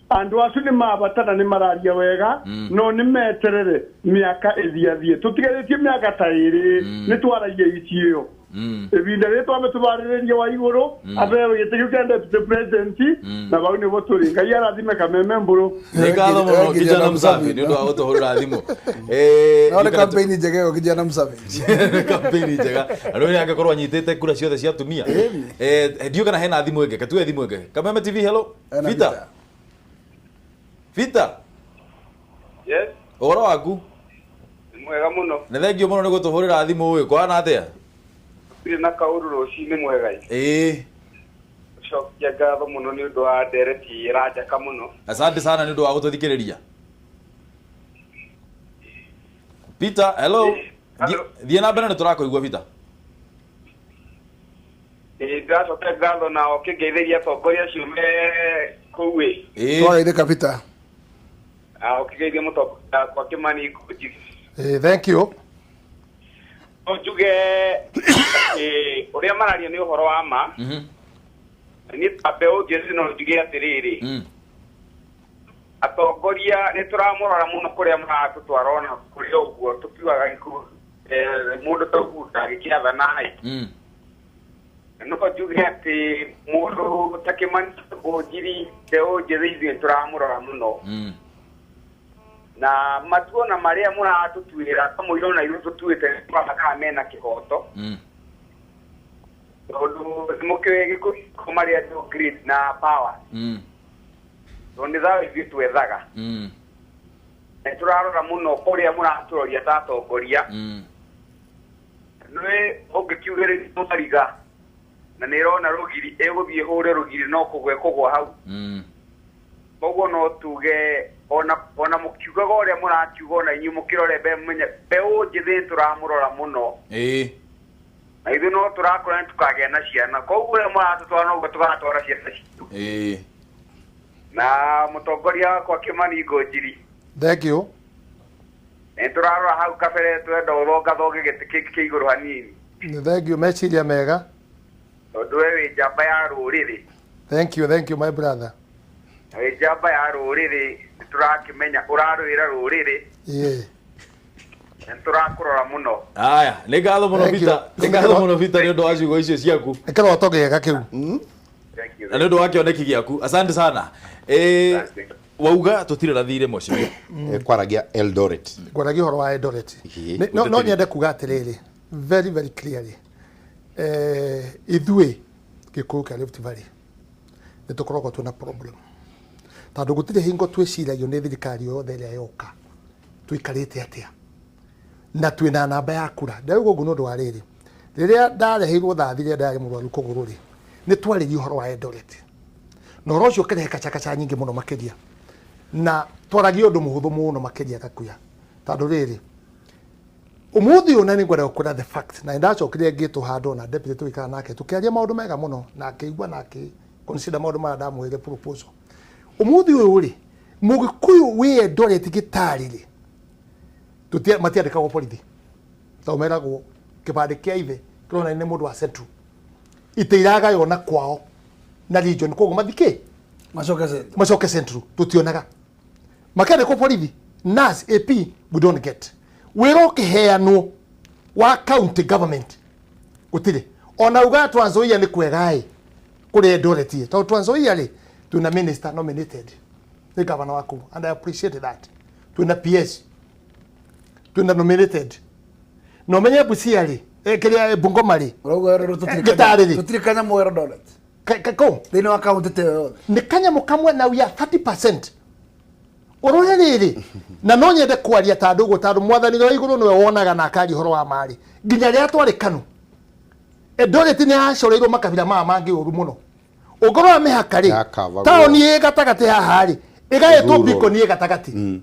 andu acio ni mabatana ni mararia wega no ni meterere miaka ithiathie tutigarĩtie miaka ta ĩrĩ ni twaragia ici ĩyo ibinda rĩrĩ twambe tũbarĩrĩrie wa igũrũ abewe gĩtĩ kĩu kĩa deputy president na bau nĩbo tũrĩ Ngai arathime Kameme Mburu. Nĩ ngatho mũno kijana msafi nĩ ũndũ wa gũtũhũrĩra thimũ. No nĩ campaign njega ĩyo kijana msafi. Campaign njega na rĩu angĩkorwo anyitĩte kura ciothe cia atumia. Ndiũĩ kana hena thimũ ĩngĩ katue thimũ ĩngĩ. Kameme TV, hello. Peter. Peter. Yes. Ũhoro waku? Mwega mũno. Nĩ thengio mũno nĩ gũtũhũrĩra thimũ ĩ kwana atĩa? Na kauru rũcinĩ mwega. Cokia ngatho mũno nĩ ũndũ wa ndereti ĩranjaka mũno. Asante sana nĩ ũndũ wa gũtũthikĩrĩria. Peter, hello. Thiĩ na mbere nĩ tũrakũigua Peter. Ndĩracokia ngatho na ũkĩngeithĩria atongoria acio me kũu ĩ. Twageithĩka Peter. Ũkĩgeithia mũtongoria wakwa Kimani Ngũnjiri. Thank you. No njuge ũrĩa mararia nĩ ũhoro wa ma. Niĩ ta mbeũ njĩthĩ no njuge atĩrĩrĩ, atongoria nĩ tũramũrora mũno kũrĩa maratũtwara ona kũrĩa ũguo tũkiugaga mũndũ ta Uhuru ndangĩkĩathana ĩ. No njuge atĩ mũndũ ta Kimani Ngũnjiri mbeũ njĩthĩ ithuĩ nĩ tũramũrora mũno. Na matuona maria mũratũtuĩra kamũira ona ithuĩ tũtuĩte kana mena kĩhoto. Tondũ nĩmũkĩũĩ Gĩkũyũ marĩa andũ greed na power. Tondũ nĩ thayũ ithuĩ twethaga. Nĩ tũrarora mũno kũrĩa mũratũroria ta atongoria. Nĩ ũngĩkiugĩrĩria mariga na nĩ ĩrona rũgiri ĩgũthiĩ ĩhũre rũgiri no kũgwa ĩkũgwa hau. Koguo no tuge ona mũkiugaga ũrĩa mũrakiuga ona inyuĩ mũkĩrore mũmenye mbeũ njĩthĩ tũramũrora mũno. Na ithuĩ no tũrakũra nĩ tũkagĩa na ciana koguo ũrĩa mũratũtwara noguo tũgatwara ciana citũ. Na mũtongoria wakwa Kimani Ngũnjiri. Thank you. Nĩ tũrarora hau kabere twenda ũthongathonge gĩtĩ kĩngĩ kĩa igũrũ hanini. Thank you, meciria mega. Tondũ we wĩ njamba ya rũrĩrĩ. Thank you, thank you my brother. Wĩ njamba ya rũrĩrĩ nĩ tũrakĩmenya ũrarũĩra rũrĩrĩ. Nĩ tũrakũrora mũno. Aya, nĩ ngatho mũno Peter. Nĩ ngatho mũno Peter nĩ ũndũ wa ciugo icio ciaku. Nĩ kĩroto gĩega kĩu. Na nĩ ũndũ wa kĩoneki gĩaku. Asante sana. Wauga tũtirĩ na thirĩ mũciĩ. Kwaragia Eldoret. Kwaragia ũhoro wa Eldoret. No nyende kuga atĩrĩrĩ very very clearly. Ithuĩ Gĩkũyũ kĩa Rift Valley nĩ tũkoragwo twĩna problem. Tondũ gũtirĩ hingo twĩciragio nĩ thirikari yothe ĩrĩa yoka tũikarĩte atĩa na twĩna namba ya kura. Ndauga ũguo nĩ ũndũ wa rĩrĩ, rĩrĩa ndareheirwo thathi rĩrĩa ndarĩ mũrwaru kũgũrũ rĩ, nĩ twarĩrie ũhoro wa Eldoret na ũhoro ũcio ũkĩrehe kacakaca nyingĩ mũno makĩria, na twaragia ũndũ mũhũthũ mũno makĩria Gakuya. Tondũ rĩrĩ ũmũthĩ ũyũ na nĩ ngwenda gũkwĩra the fact, na nĩndacokire ngĩtwo handũ na deputy tũgĩikara nake tũkĩaria maũndũ mega mũno na akĩigua na akĩ consider maũndũ marĩa ndamwĩrire proposal. Ũmũthĩ ũyũ rĩ, Mũgĩkũyũ wĩ Eldoret gĩtarĩ rĩ, matiandĩkagwo borithi tondũ meragwo kĩbandĩ kĩa ithe kĩronania nĩ mũndũ wa Central. Itĩ iragaywo na kwao na region, koguo mathikĩ macoke Central tũtionaga makĩandĩkwo borithi. Nurse AP we don't get wĩra ũkĩheanwo wa county government gũtirĩ. Ona uga Trans Nzoia nĩ kwega ĩ kũrĩ Eldoret ĩ, tondũ Trans Nzoia rĩ twĩna minister nominated nĩ governor wa kũu and I appreciate that. Twĩna PS twĩna nominated na ũmenye Busia rĩ Kĩrĩa Bungoma rĩ, Ũrauga Eldoret tũtirĩ Gĩtarĩ rĩ. Tũtirĩ kanyamũ Eldoret. Kũ? Thĩinĩ wa kaunti ta ĩyo yothe. Nĩ kanyamũ kamwe na we are 30%. Ũrore rĩrĩ, na no nyende kwaria ta andũ ũguo, tondũ mwathani ũrĩa wa igũrũ nĩwe wonaga na akaria ũhoro wa marĩ. Nginya rĩrĩa twarĩ KANU, Eldoret nĩ yacoreirwo makabira maya mangĩ ũru mũno. Ũngĩrora mĩhaka rĩ, Yakavagwo. taũni ĩ gatagatĩ haha rĩ, ĩgaĩtwo Rural. Bikoni ĩ gatagatĩ.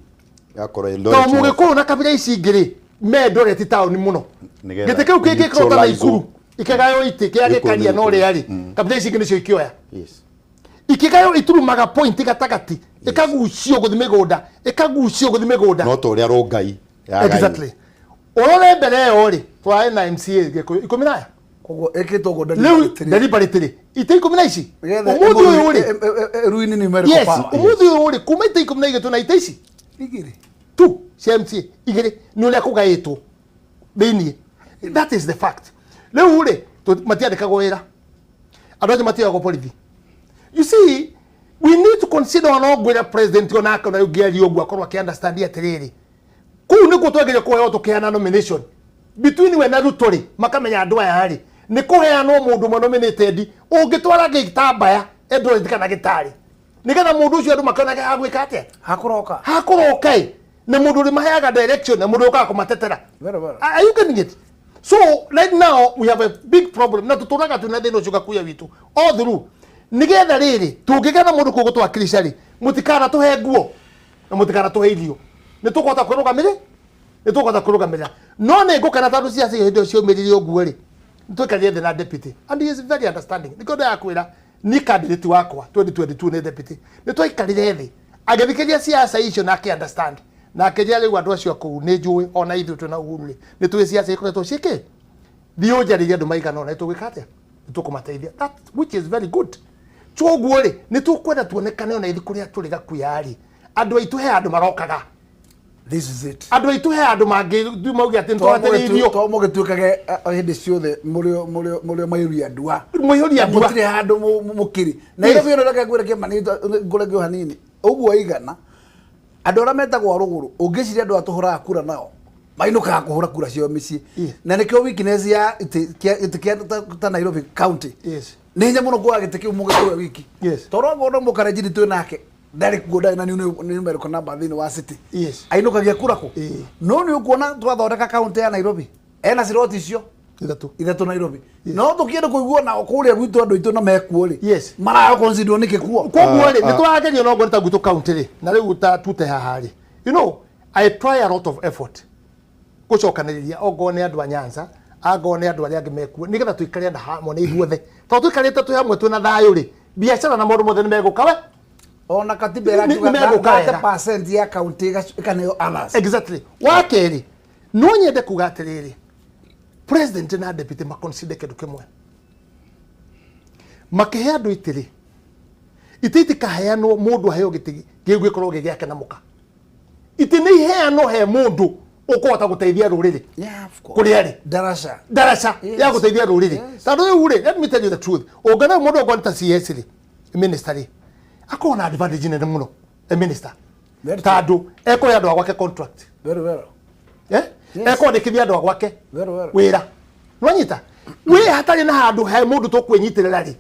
Yakorwo Tondũ Eldoret North. Mũgĩkũyũ na kabira ici ingĩ rĩ, me Eldoret taũni mũno. Nĩgetha Gĩtĩ kĩu kĩngĩkorwo ta neutralize Naikuru, ikĩgaywo itĩ kĩa Gĩkũyũ gĩkaria nĩ na ũrĩa rĩ, kabira ici ingĩ nĩcio ikĩoya. Ikĩgaywo iturumaga point gatagatĩ, ĩkagucio gũthiĩ mĩgũnda, ĩkagucio gũthiĩ mĩgũnda. No ta ũrĩa Rongai yagairwo. Exactly. Ũrore mbere ĩyo rĩ, twarĩ na MCA Gĩkũyũ 10 na aya. Koguo ĩkĩtwo ũguo Rĩu deliberately itĩ 10 na ici. Ũmũthĩ ũyũ rĩ, ruini numerical yes, power. ũmũthĩ ũyũ rĩ, kuma itĩ 12 twĩna itĩ ici Igĩrĩ. Tu cia MCA igĩrĩ nĩ ũrĩa kũgaĩtwo thĩiniĩ. That is the fact. Rĩu rĩ, matiandĩkagwo wĩra. Andũ acio matioyagwo borithi. You see, we need to consider ona ngwĩra president onake ona rĩu ngĩaria ũguo akorwo akĩ understand atĩrĩrĩ, kũu nĩkuo twagĩrĩire kũheo tũkĩheana nomination between we na Ruto rĩ, makamenya andũ aya rĩ nĩ kũheanwo mũndũ ũmwe nominated ũngĩtwara gĩtambaya Eldoret kana gĩtarĩ, nĩgetha mũndũ ũcio andũ makonage hagwĩka atĩa, Hakũroka. Hakũroka ĩ, na mũndũ ũrĩ maheaga direction na mũndũ ũkaga kũmatetera. Very well. Are you getting it? So right now we have a big problem na tutũraga twĩna thĩna ũcio gakuya witũ all through, nĩgetha rĩrĩ tũngĩgĩa na mũndũ kũgũ twakirisha rĩ, mũtikana tũhe nguo na mũtikana tũhe irio, nĩ tũkũhota kwĩrũgamĩrĩra, nĩ tũkũhota kwĩrũgamĩrĩra. No nĩ ngũkena tondũ ciaca icio hĩndĩ ĩyo ciaumĩrire ũguo rĩ, nĩ twaikarire thĩ na deputy and he is very understanding. Nĩkĩo ndĩrakwĩra ni candidate wakwa 2022 nĩ deputy. Nĩ twaikarire thĩ agĩthikĩria ciaca icio na akĩ understand na akĩnjĩra rĩu andũ acio kũu nĩ njũĩ ona ithuĩ twĩna Uhuru rĩ, nĩ tũĩ ciaca ikoretwo ciĩkĩ, thiĩ ũnjarĩrie andũ maigana ũna, nĩ tũgwĩka atĩa, nĩ tũkũmateithia. That which is very good. Koguo rĩ, nĩ tũkwenda tuonekane ona ithuĩ kũrĩa tũrĩ gakuya rĩ, andũ aitũ he andũ marokaga. This is it. Andũ aitũ he andũ mangĩ mauge atĩ nĩ twatereirio. To mũgĩtuĩkage hĩndĩ ciothe mũrĩ maiyũria ndua. Mũiyũria ndua. Mũtirĩ handũ mũkĩrĩ. Nairobi ĩno reke ngwĩre kĩama nĩ ngũrenge o hanini. Ũguo aigana andũ arĩa metagwo a rũgũrũ, ũngĩciria andũ aya tũhũraga kura nao mainũkaga kũhũra kura ciao mĩciĩ. Na nĩkĩo weakness ya itĩ kĩa ta Nairobi county. Nĩ hinya mũno kuoya gĩtĩ kĩu mũgĩkũyũ wiki. Tondũ ongorwo mũkarenjini twĩ nake ndarĩ kuo, ndarĩ na numerical number thĩinĩ wa city. Ainũkagia kura kũ? No nĩ ũkuona twathondeka county ya Nairobi ena ciroti icio ithatũ ithatũ Nairobi. No tũkĩenda kũigua nao kũrĩa gwitũ andũ aitũ na mekuo rĩ, marayo consider nĩkĩ kuo? Koguo rĩ, nĩ tũrageria no ngoreta gwitũ county rĩ, na rĩu ta tute haha rĩ, you know, I try a lot of effort gũcokanĩrĩria ongorwo nĩ andũ a Nyanza, angorwo nĩ andũ arĩa angĩ mekuo, nĩgetha tũikare na hamwe nĩ ithuothe, tondũ tũikarĩte twĩ hamwe twĩna thayũ rĩ, biacara na maũndũ mothe nĩ megũka we. Ona katiba ĩrakiuga Nĩ megũka wega. 30% ya county ĩkaneo others. Exactly. Wa kerĩ, no nyende kuga atĩrĩrĩ, president na deputy maconsider kĩndũ kĩmwe, makĩhe andũ itĩ rĩ, itĩ itikaheanwo mũndũ aheo gĩtĩ gĩu gĩkorwo gĩ gĩake na mũka. Itĩ nĩ iheanwo he mũndũ ũkũhota gũteithia rũrĩrĩ kũrĩa rĩ. Darasha. Darasha ya gũteithia rũrĩrĩ. Tondũ rĩu rĩ, let me tell you the truth, ũngĩona mũndũ ũngĩona ta CS rĩ, minister rĩ, akorwo na advantage nene mũno, a minister, tondũ ekũhe andũ a gwake contract. Very well. Ekwandĩkithia andũ a gwake Very well. wĩra. Nĩwanyita? Wĩ hatarĩ na handũ he mũndũ tũkwĩnyitĩrĩra rĩ,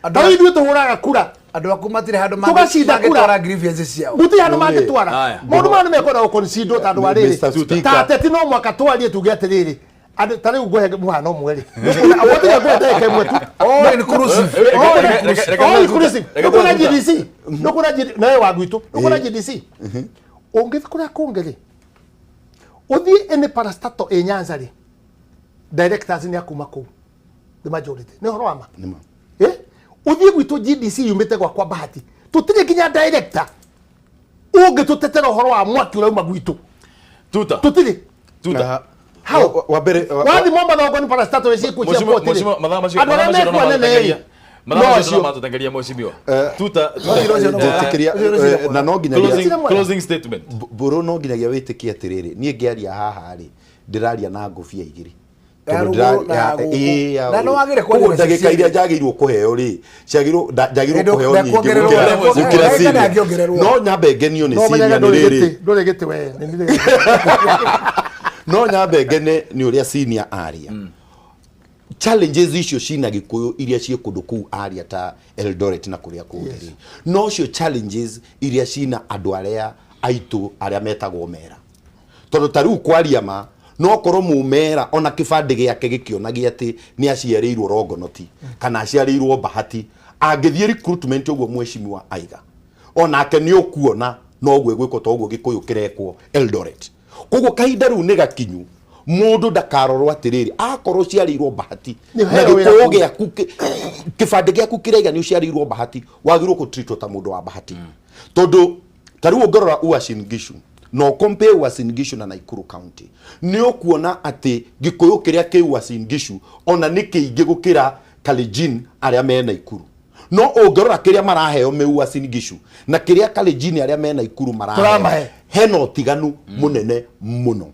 ta rĩu ithuĩ tũhũraga kura, andũ aku matirĩ handũ tũgacinda kura, mangĩtwara grievances ciao. Gũtirĩ handũ mangĩtwara. Maũndũ maya nĩ mekwenda gũconsider tondũ wa rĩrĩ, Mr. Speaker. ta ateti no mwaka twarie tuge atĩrĩrĩ, andũ ta rĩu ngũhe mũhano ũmwe rĩ, gũtirĩ ngũhe ndagĩka ĩmwe tu. All inclusive. All inclusive. All inclusive. Nĩkuona GDC, nĩkuona GDC, nawe wa gwitũ, nĩkuona GDC. Ũngĩthiĩ kũrĩa kũngĩ rĩ, ũthiĩ any parastatal ĩ Nyanza rĩ, directors nĩ akuma kũu, the majority. Nĩ ũhoro wa ma? Ũthiĩ gwitũ GDC yumĩte gwakwa Bahati, tũtirĩ nginya director ũngĩtũtetera ũhoro wa mwaki ũrauma gwitũ. Tuta. Tũtirĩ. Tuta. How? Wa mbere Wathi Mombatha okorwo nĩ parastatal ĩciĩkuo cia Mheshimiwa- port rĩ. Mheshimiwa, mathaa macio Andũ arĩa mathaa macio mekuo no nene rĩ, matũtengeria. Mathaa no macio acio. no matũtengeria mheshimiwa. Tuta, Njĩtĩkĩria, na no nginyagia closing statement. Mbũrũ no nginyagia wĩtĩkie atĩrĩrĩ, niĩ ngĩaria haha rĩ, ndĩraria na ngũbia igĩrĩ. Ya Tondũ rũgũrũ na ya gũkũ. Na no wagĩrĩire Koguo kwaria ndagĩka nacio iria njagĩrĩirwo kũheo rĩ, njagĩrĩirwo Ĩndũ- kũheo nyingĩ ndekuongererwo, gũkĩra ndagĩka senior. ndangĩongererwo. No nyambe ngenio nĩ No senior menyaga nĩ ndũrĩ rĩrĩ. gĩtĩ, ndũrĩ gĩtĩ we. Nĩ ndirĩ. No nyambe ngene nĩ ũrĩa senior aria. Challenges icio cina Gĩkũyũ iria ciĩ kũndũ kũu aria ta Eldoret na kũrĩa kũngĩ rĩ, nocio challenges iria cina andũ arĩa aitũ arĩa metagwo mera. Tondũ ta rĩu kwaria ma, no korwo mũmera ona kĩbandĩ gĩake gĩkĩonagia atĩ nĩ aciarĩirwo Rongonoti kana aciarĩirwo Bahati, angĩthiĩ recruitment ũguo mheshimiwa aiga, onake nĩ ũkuona noguo ĩgwĩkwo ta ũguo Gĩkũyũ kĩrekwo Eldoret. Koguo kahinda rĩu nĩ gakinyu mũndũ ndakarorwo atĩrĩrĩ, akorwo ũciarĩirwo Bahati Nĩ na ũheo wĩra Gĩkũyũ kũu. gĩaku kĩbandĩ gĩaku kĩraiga nĩ ũciarĩirwo Bahati, wagĩrĩirwo gũtreatwo ta mũndũ wa Bahati. Tondũ ta rĩu ũngĩrora Uasin Gishu na ũcompare Uasin Gishu na Nakuru County, nĩ ũkuona atĩ Gĩkũyũ kĩrĩa kĩ Uasin Gishu ona nĩ kĩingĩ gũkĩra Kalenjin arĩa me Nakuru. No ũngĩrora kĩrĩa maraheo me Uasin Gishu na kĩrĩa Kalenjin arĩa me Nakuru maraheo, Tũramahe. hena ũtiganu mũnene mũno.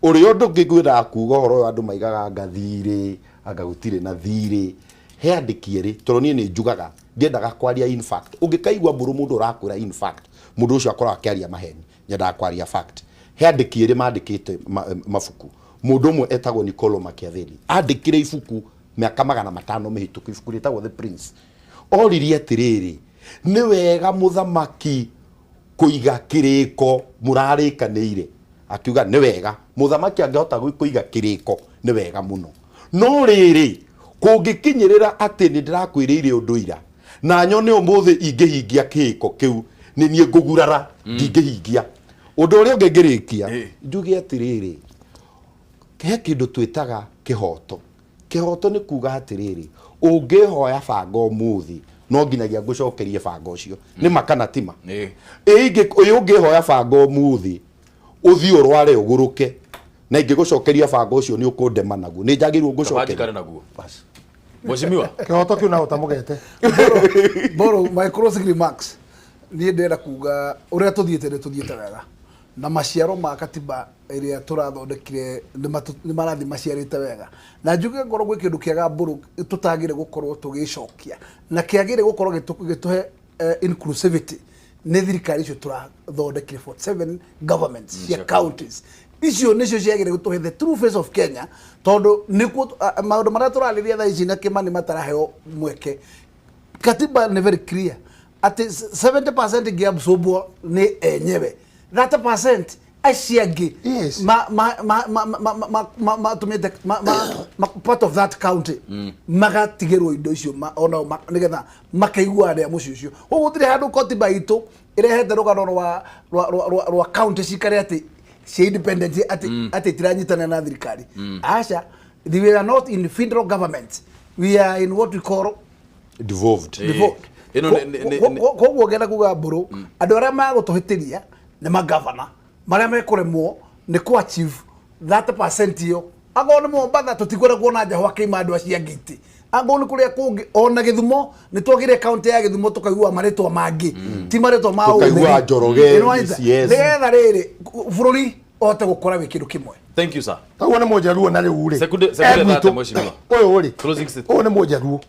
Ũrĩa ũndũ ũngĩ ngwendaga kuga ũhoro ũyũ, andũ maigaga anga thirĩ, anga gũtirĩ na thirĩ. He andĩki erĩ, tondũ niĩ nĩ njugaga, ndiendaga kwaria in fact. Ũngĩkaigua mbũrũ mũndũ ũrakwĩra in fact, mũndũ ũcio akoragwo akĩaria maheni. Nyendaga kwaria fact. He andĩki erĩ mandĩkĩte mabuku. Mũndũ ũmwe etagwo Niccolo Machiavelli. Andĩkire ibuku mĩaka 500 mĩhĩtũku, ibuku rĩtagwo The Prince. Oririe atĩrĩrĩ, nĩ wega mũthamaki kũiga kĩrĩko mũrarĩkanĩire? Akiuga nĩ wega, mũthamaki angĩhota kũiga kĩrĩko nĩ wega mũno. No rĩrĩ, kũngĩkinyĩrĩra atĩ nĩ ndĩrakwĩrĩire ũndũ ira, na nyone ũmũthĩ ingĩhingia kĩrĩko kĩu, nĩ niĩ ngũgurara, ndingĩhingia. Ũndũ ũrĩa ũngĩ ngĩrĩkia, njuge atĩrĩrĩ, he kĩndũ twĩtaga kĩhoto. Kĩhoto nĩ kuga atĩrĩrĩ, ũngĩhoya banga ũmũthĩ, no nginyagia ngũcokerie banga ũcio. Nĩ ma kana ti ma? Ĩ ũngĩhoya banga ũmũthĩ, ũthiĩ ũrware ũgũrũke, na ingĩgũcokeria banga ũcio nĩ ũkũndema naguo. Nĩ njagĩrĩirwo ngũcokerie. Kaba njikare naguo. Mheshimiwa. Kĩhoto kĩu na ũtamũgete. Boro, my closing remarks. Niĩ ndĩrenda kuga ũrĩa tũthiĩte nĩ tũthiĩte wega. Na maciaro ma katiba ĩrĩa tũrathondekire nĩ marathiĩ maciarĩte wega. Na njuge ngorwo gwĩ kĩndũ kĩega mbũrũ tũtagĩrĩire gũkorwo tũgĩcokia. Na kĩagĩrĩire gũkorwo gĩtũhe inclusivity nĩ thirikari icio tũrathondekire 47 governments cia counties. Icio nĩcio ciagĩrĩire gũtũhe the true face of Kenya, tondũ nĩkuo maũndũ marĩa tũrarĩria thaa ici na Kĩmani mataraheo mweke. Katiba nĩ very clear atĩ 70% ĩngĩabsorbwo nĩ enyewe, 30% acio angĩ matũmĩte part of that county magatigĩrwo indo icio onao nĩgetha makaigua arĩa mũciĩ ũcio. Koguo gũtirĩ handũ katiba itũ ĩrehete rũgano rwa county cikare atĩ cia independent atĩ itiranyitanĩra na thirikari. Aca, we are not in federal government, we are in what we call devolved. Devolved. Ĩno Koguo ngenda kuga mbũrũ, andũ arĩa magũtũhĩtĩria nĩ magavana marĩa mekũremwo nĩ kũ achieve 30% ĩyo. Akorwo nĩ Mombatha tũtikwenda kuona Njaho akĩima andũ acio angĩ itĩ. Akorwo nĩ kũrĩa kũngĩ, ona Gĩthumo nĩ twagire kaunti ya Gĩthumo tũkaigua marĩtwa mangĩ, ti marĩtwa ma Tũkaigua ũtheri. Njoroge, Ĩno wanyita? DCS. Nĩgetha rĩrĩ bũrũri ũhote gũkũra wĩ kĩndũ kĩmwe. Thank you sir. Taguo nĩ mũnjaruo na rĩu rĩ. Sekunde, sekunde Eh, thate, gwitũ. mheshimiwa. Ũyũ rĩ. Closing statement. Ũyũ nĩ mũnjaruo.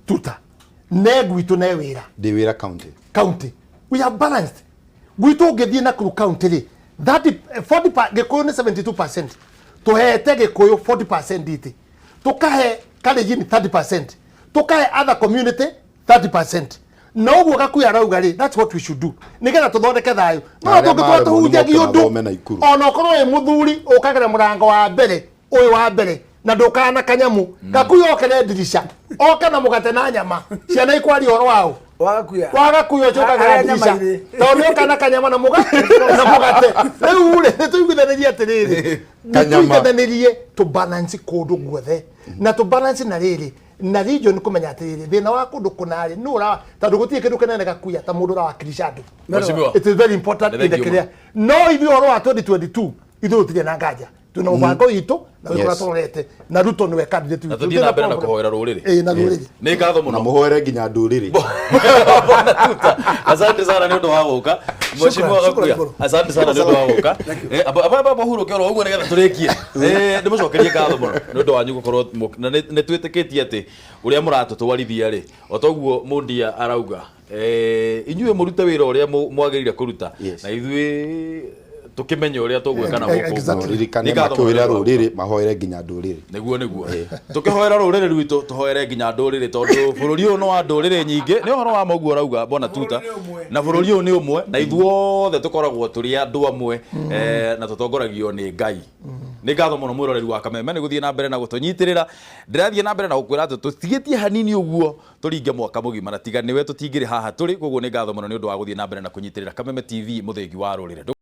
Tuta. Ne gwitũ ne wĩra. Ndĩ wĩra county. County. We are balanced. Gwitũ ũngĩthiĩ Nakuru county rĩ, thirty, forty pa-, Gĩkũyũ nĩ 72%. Tũhete Gĩkũyũ 40% itĩ. Tũkahe Kalenjin 30%. Tũkahe other community 30%. Na ũguo Gakuya arauga rĩ, that's what we should do. Nĩgetha tũthondeke thayũ. No Na arĩa tũngĩtũra maremwo nĩ tũhunjagia moke ũndũ, mathome Nakuru. ona ũkorwo wĩ mũthuri, ũkagera mũrango wa mbere, ũyũ wa mbere, na ndũkaga na kanyamũ. Gakuya oke na ndirica, oke na mũgate na nyama, ciana ikwaria ũhoro waũ. Wagakuya. Wagakuya ũcio ũkagera Harĩa nyama ndirica. irĩ. Tondũ nĩ oka na kanyama na na mũgate. Rĩu rĩ, nĩ tũiguithanĩrie atĩrĩrĩ, nĩ Kanyama. tũiguithanĩrie tũ balance kũndũ guothe. Na tũ balance na rĩrĩ, na region kũmenya atĩrĩrĩ, thĩna wa kũndũ kũna rĩ, nũ ũra, tondũ gũtirĩ kĩndũ kĩnene Gakuya ta mũndũ ũrawakilisha andũ. Mheshimiwa. It is very important Thank in the you, kĩrĩa. No ithuĩ ũhoro wa 2022, ithuĩ tũtirĩ na nganja. Twĩna mũbango witũ, na wĩkũrĩa tũrorete. Na Ruto nĩwe candidate Na witũ. tũthiĩ na mbere na kũhoera rũrĩrĩ. Ĩĩ, na rũrĩrĩ. Nĩ ngatho mũno. Na mũhoere nginya ndũrĩrĩ. Bwana Tuta, asante sana nĩ ũndũ wa gũka. Mheshimiwa Shukran, Gakuya, shukran. asante sana nĩ ũndũ wa gũka. Aba, aba, hurũke oro ũguo nĩgetha tũrĩkie. Ndĩmũcokerie ngatho mũno nĩ ũndũ wanyu gũkorwo na nĩ twĩtĩkĩtie atĩ ũrĩa mũratũtwarithia rĩ, o toguo Mũndia arauga, inyuĩ mũrute wĩra ũrĩa mwagĩrĩire kũruta. Na ithuĩ Tũkĩmenye ũrĩa tũgwĩka na gũkũ. Ririkane Nĩ ngatho mũno makĩwĩra nĩ ũndũ wa rũrĩrĩ mahoere nginya ndũrĩrĩ. Nĩguo tũkĩhoera rũrĩrĩ rwitũ, tũhoere nginya ndũrĩrĩ, tondũ bũrũri ũyũ nĩ wa ndũrĩrĩ nyingĩ. Nĩ ũhoro wa mũguo ũrauga bwana tuta, na bũrũri ũyũ nĩ ũmwe na ithuothe tũkoragwo tũrĩ andũ amwe, na tũtongoragio nĩ Ngai. Nĩ ngatho mũno mwĩroreri wa Kameme nĩ gũthiĩ na mbere na gũtũnyitĩrĩra. Ndĩrathiĩ na mbere na gũkwĩra atĩ tũtigĩtie hanini ũguo tũringe mwaka mũgima, na tiga nĩwe tũtingĩrĩ haha tũrĩ. Koguo nĩ ngatho mũno nĩ ũndũ wa gũthiĩ na mbere na kũnyitĩrĩra Kameme TV, mũthĩgi wa rũrĩrĩ.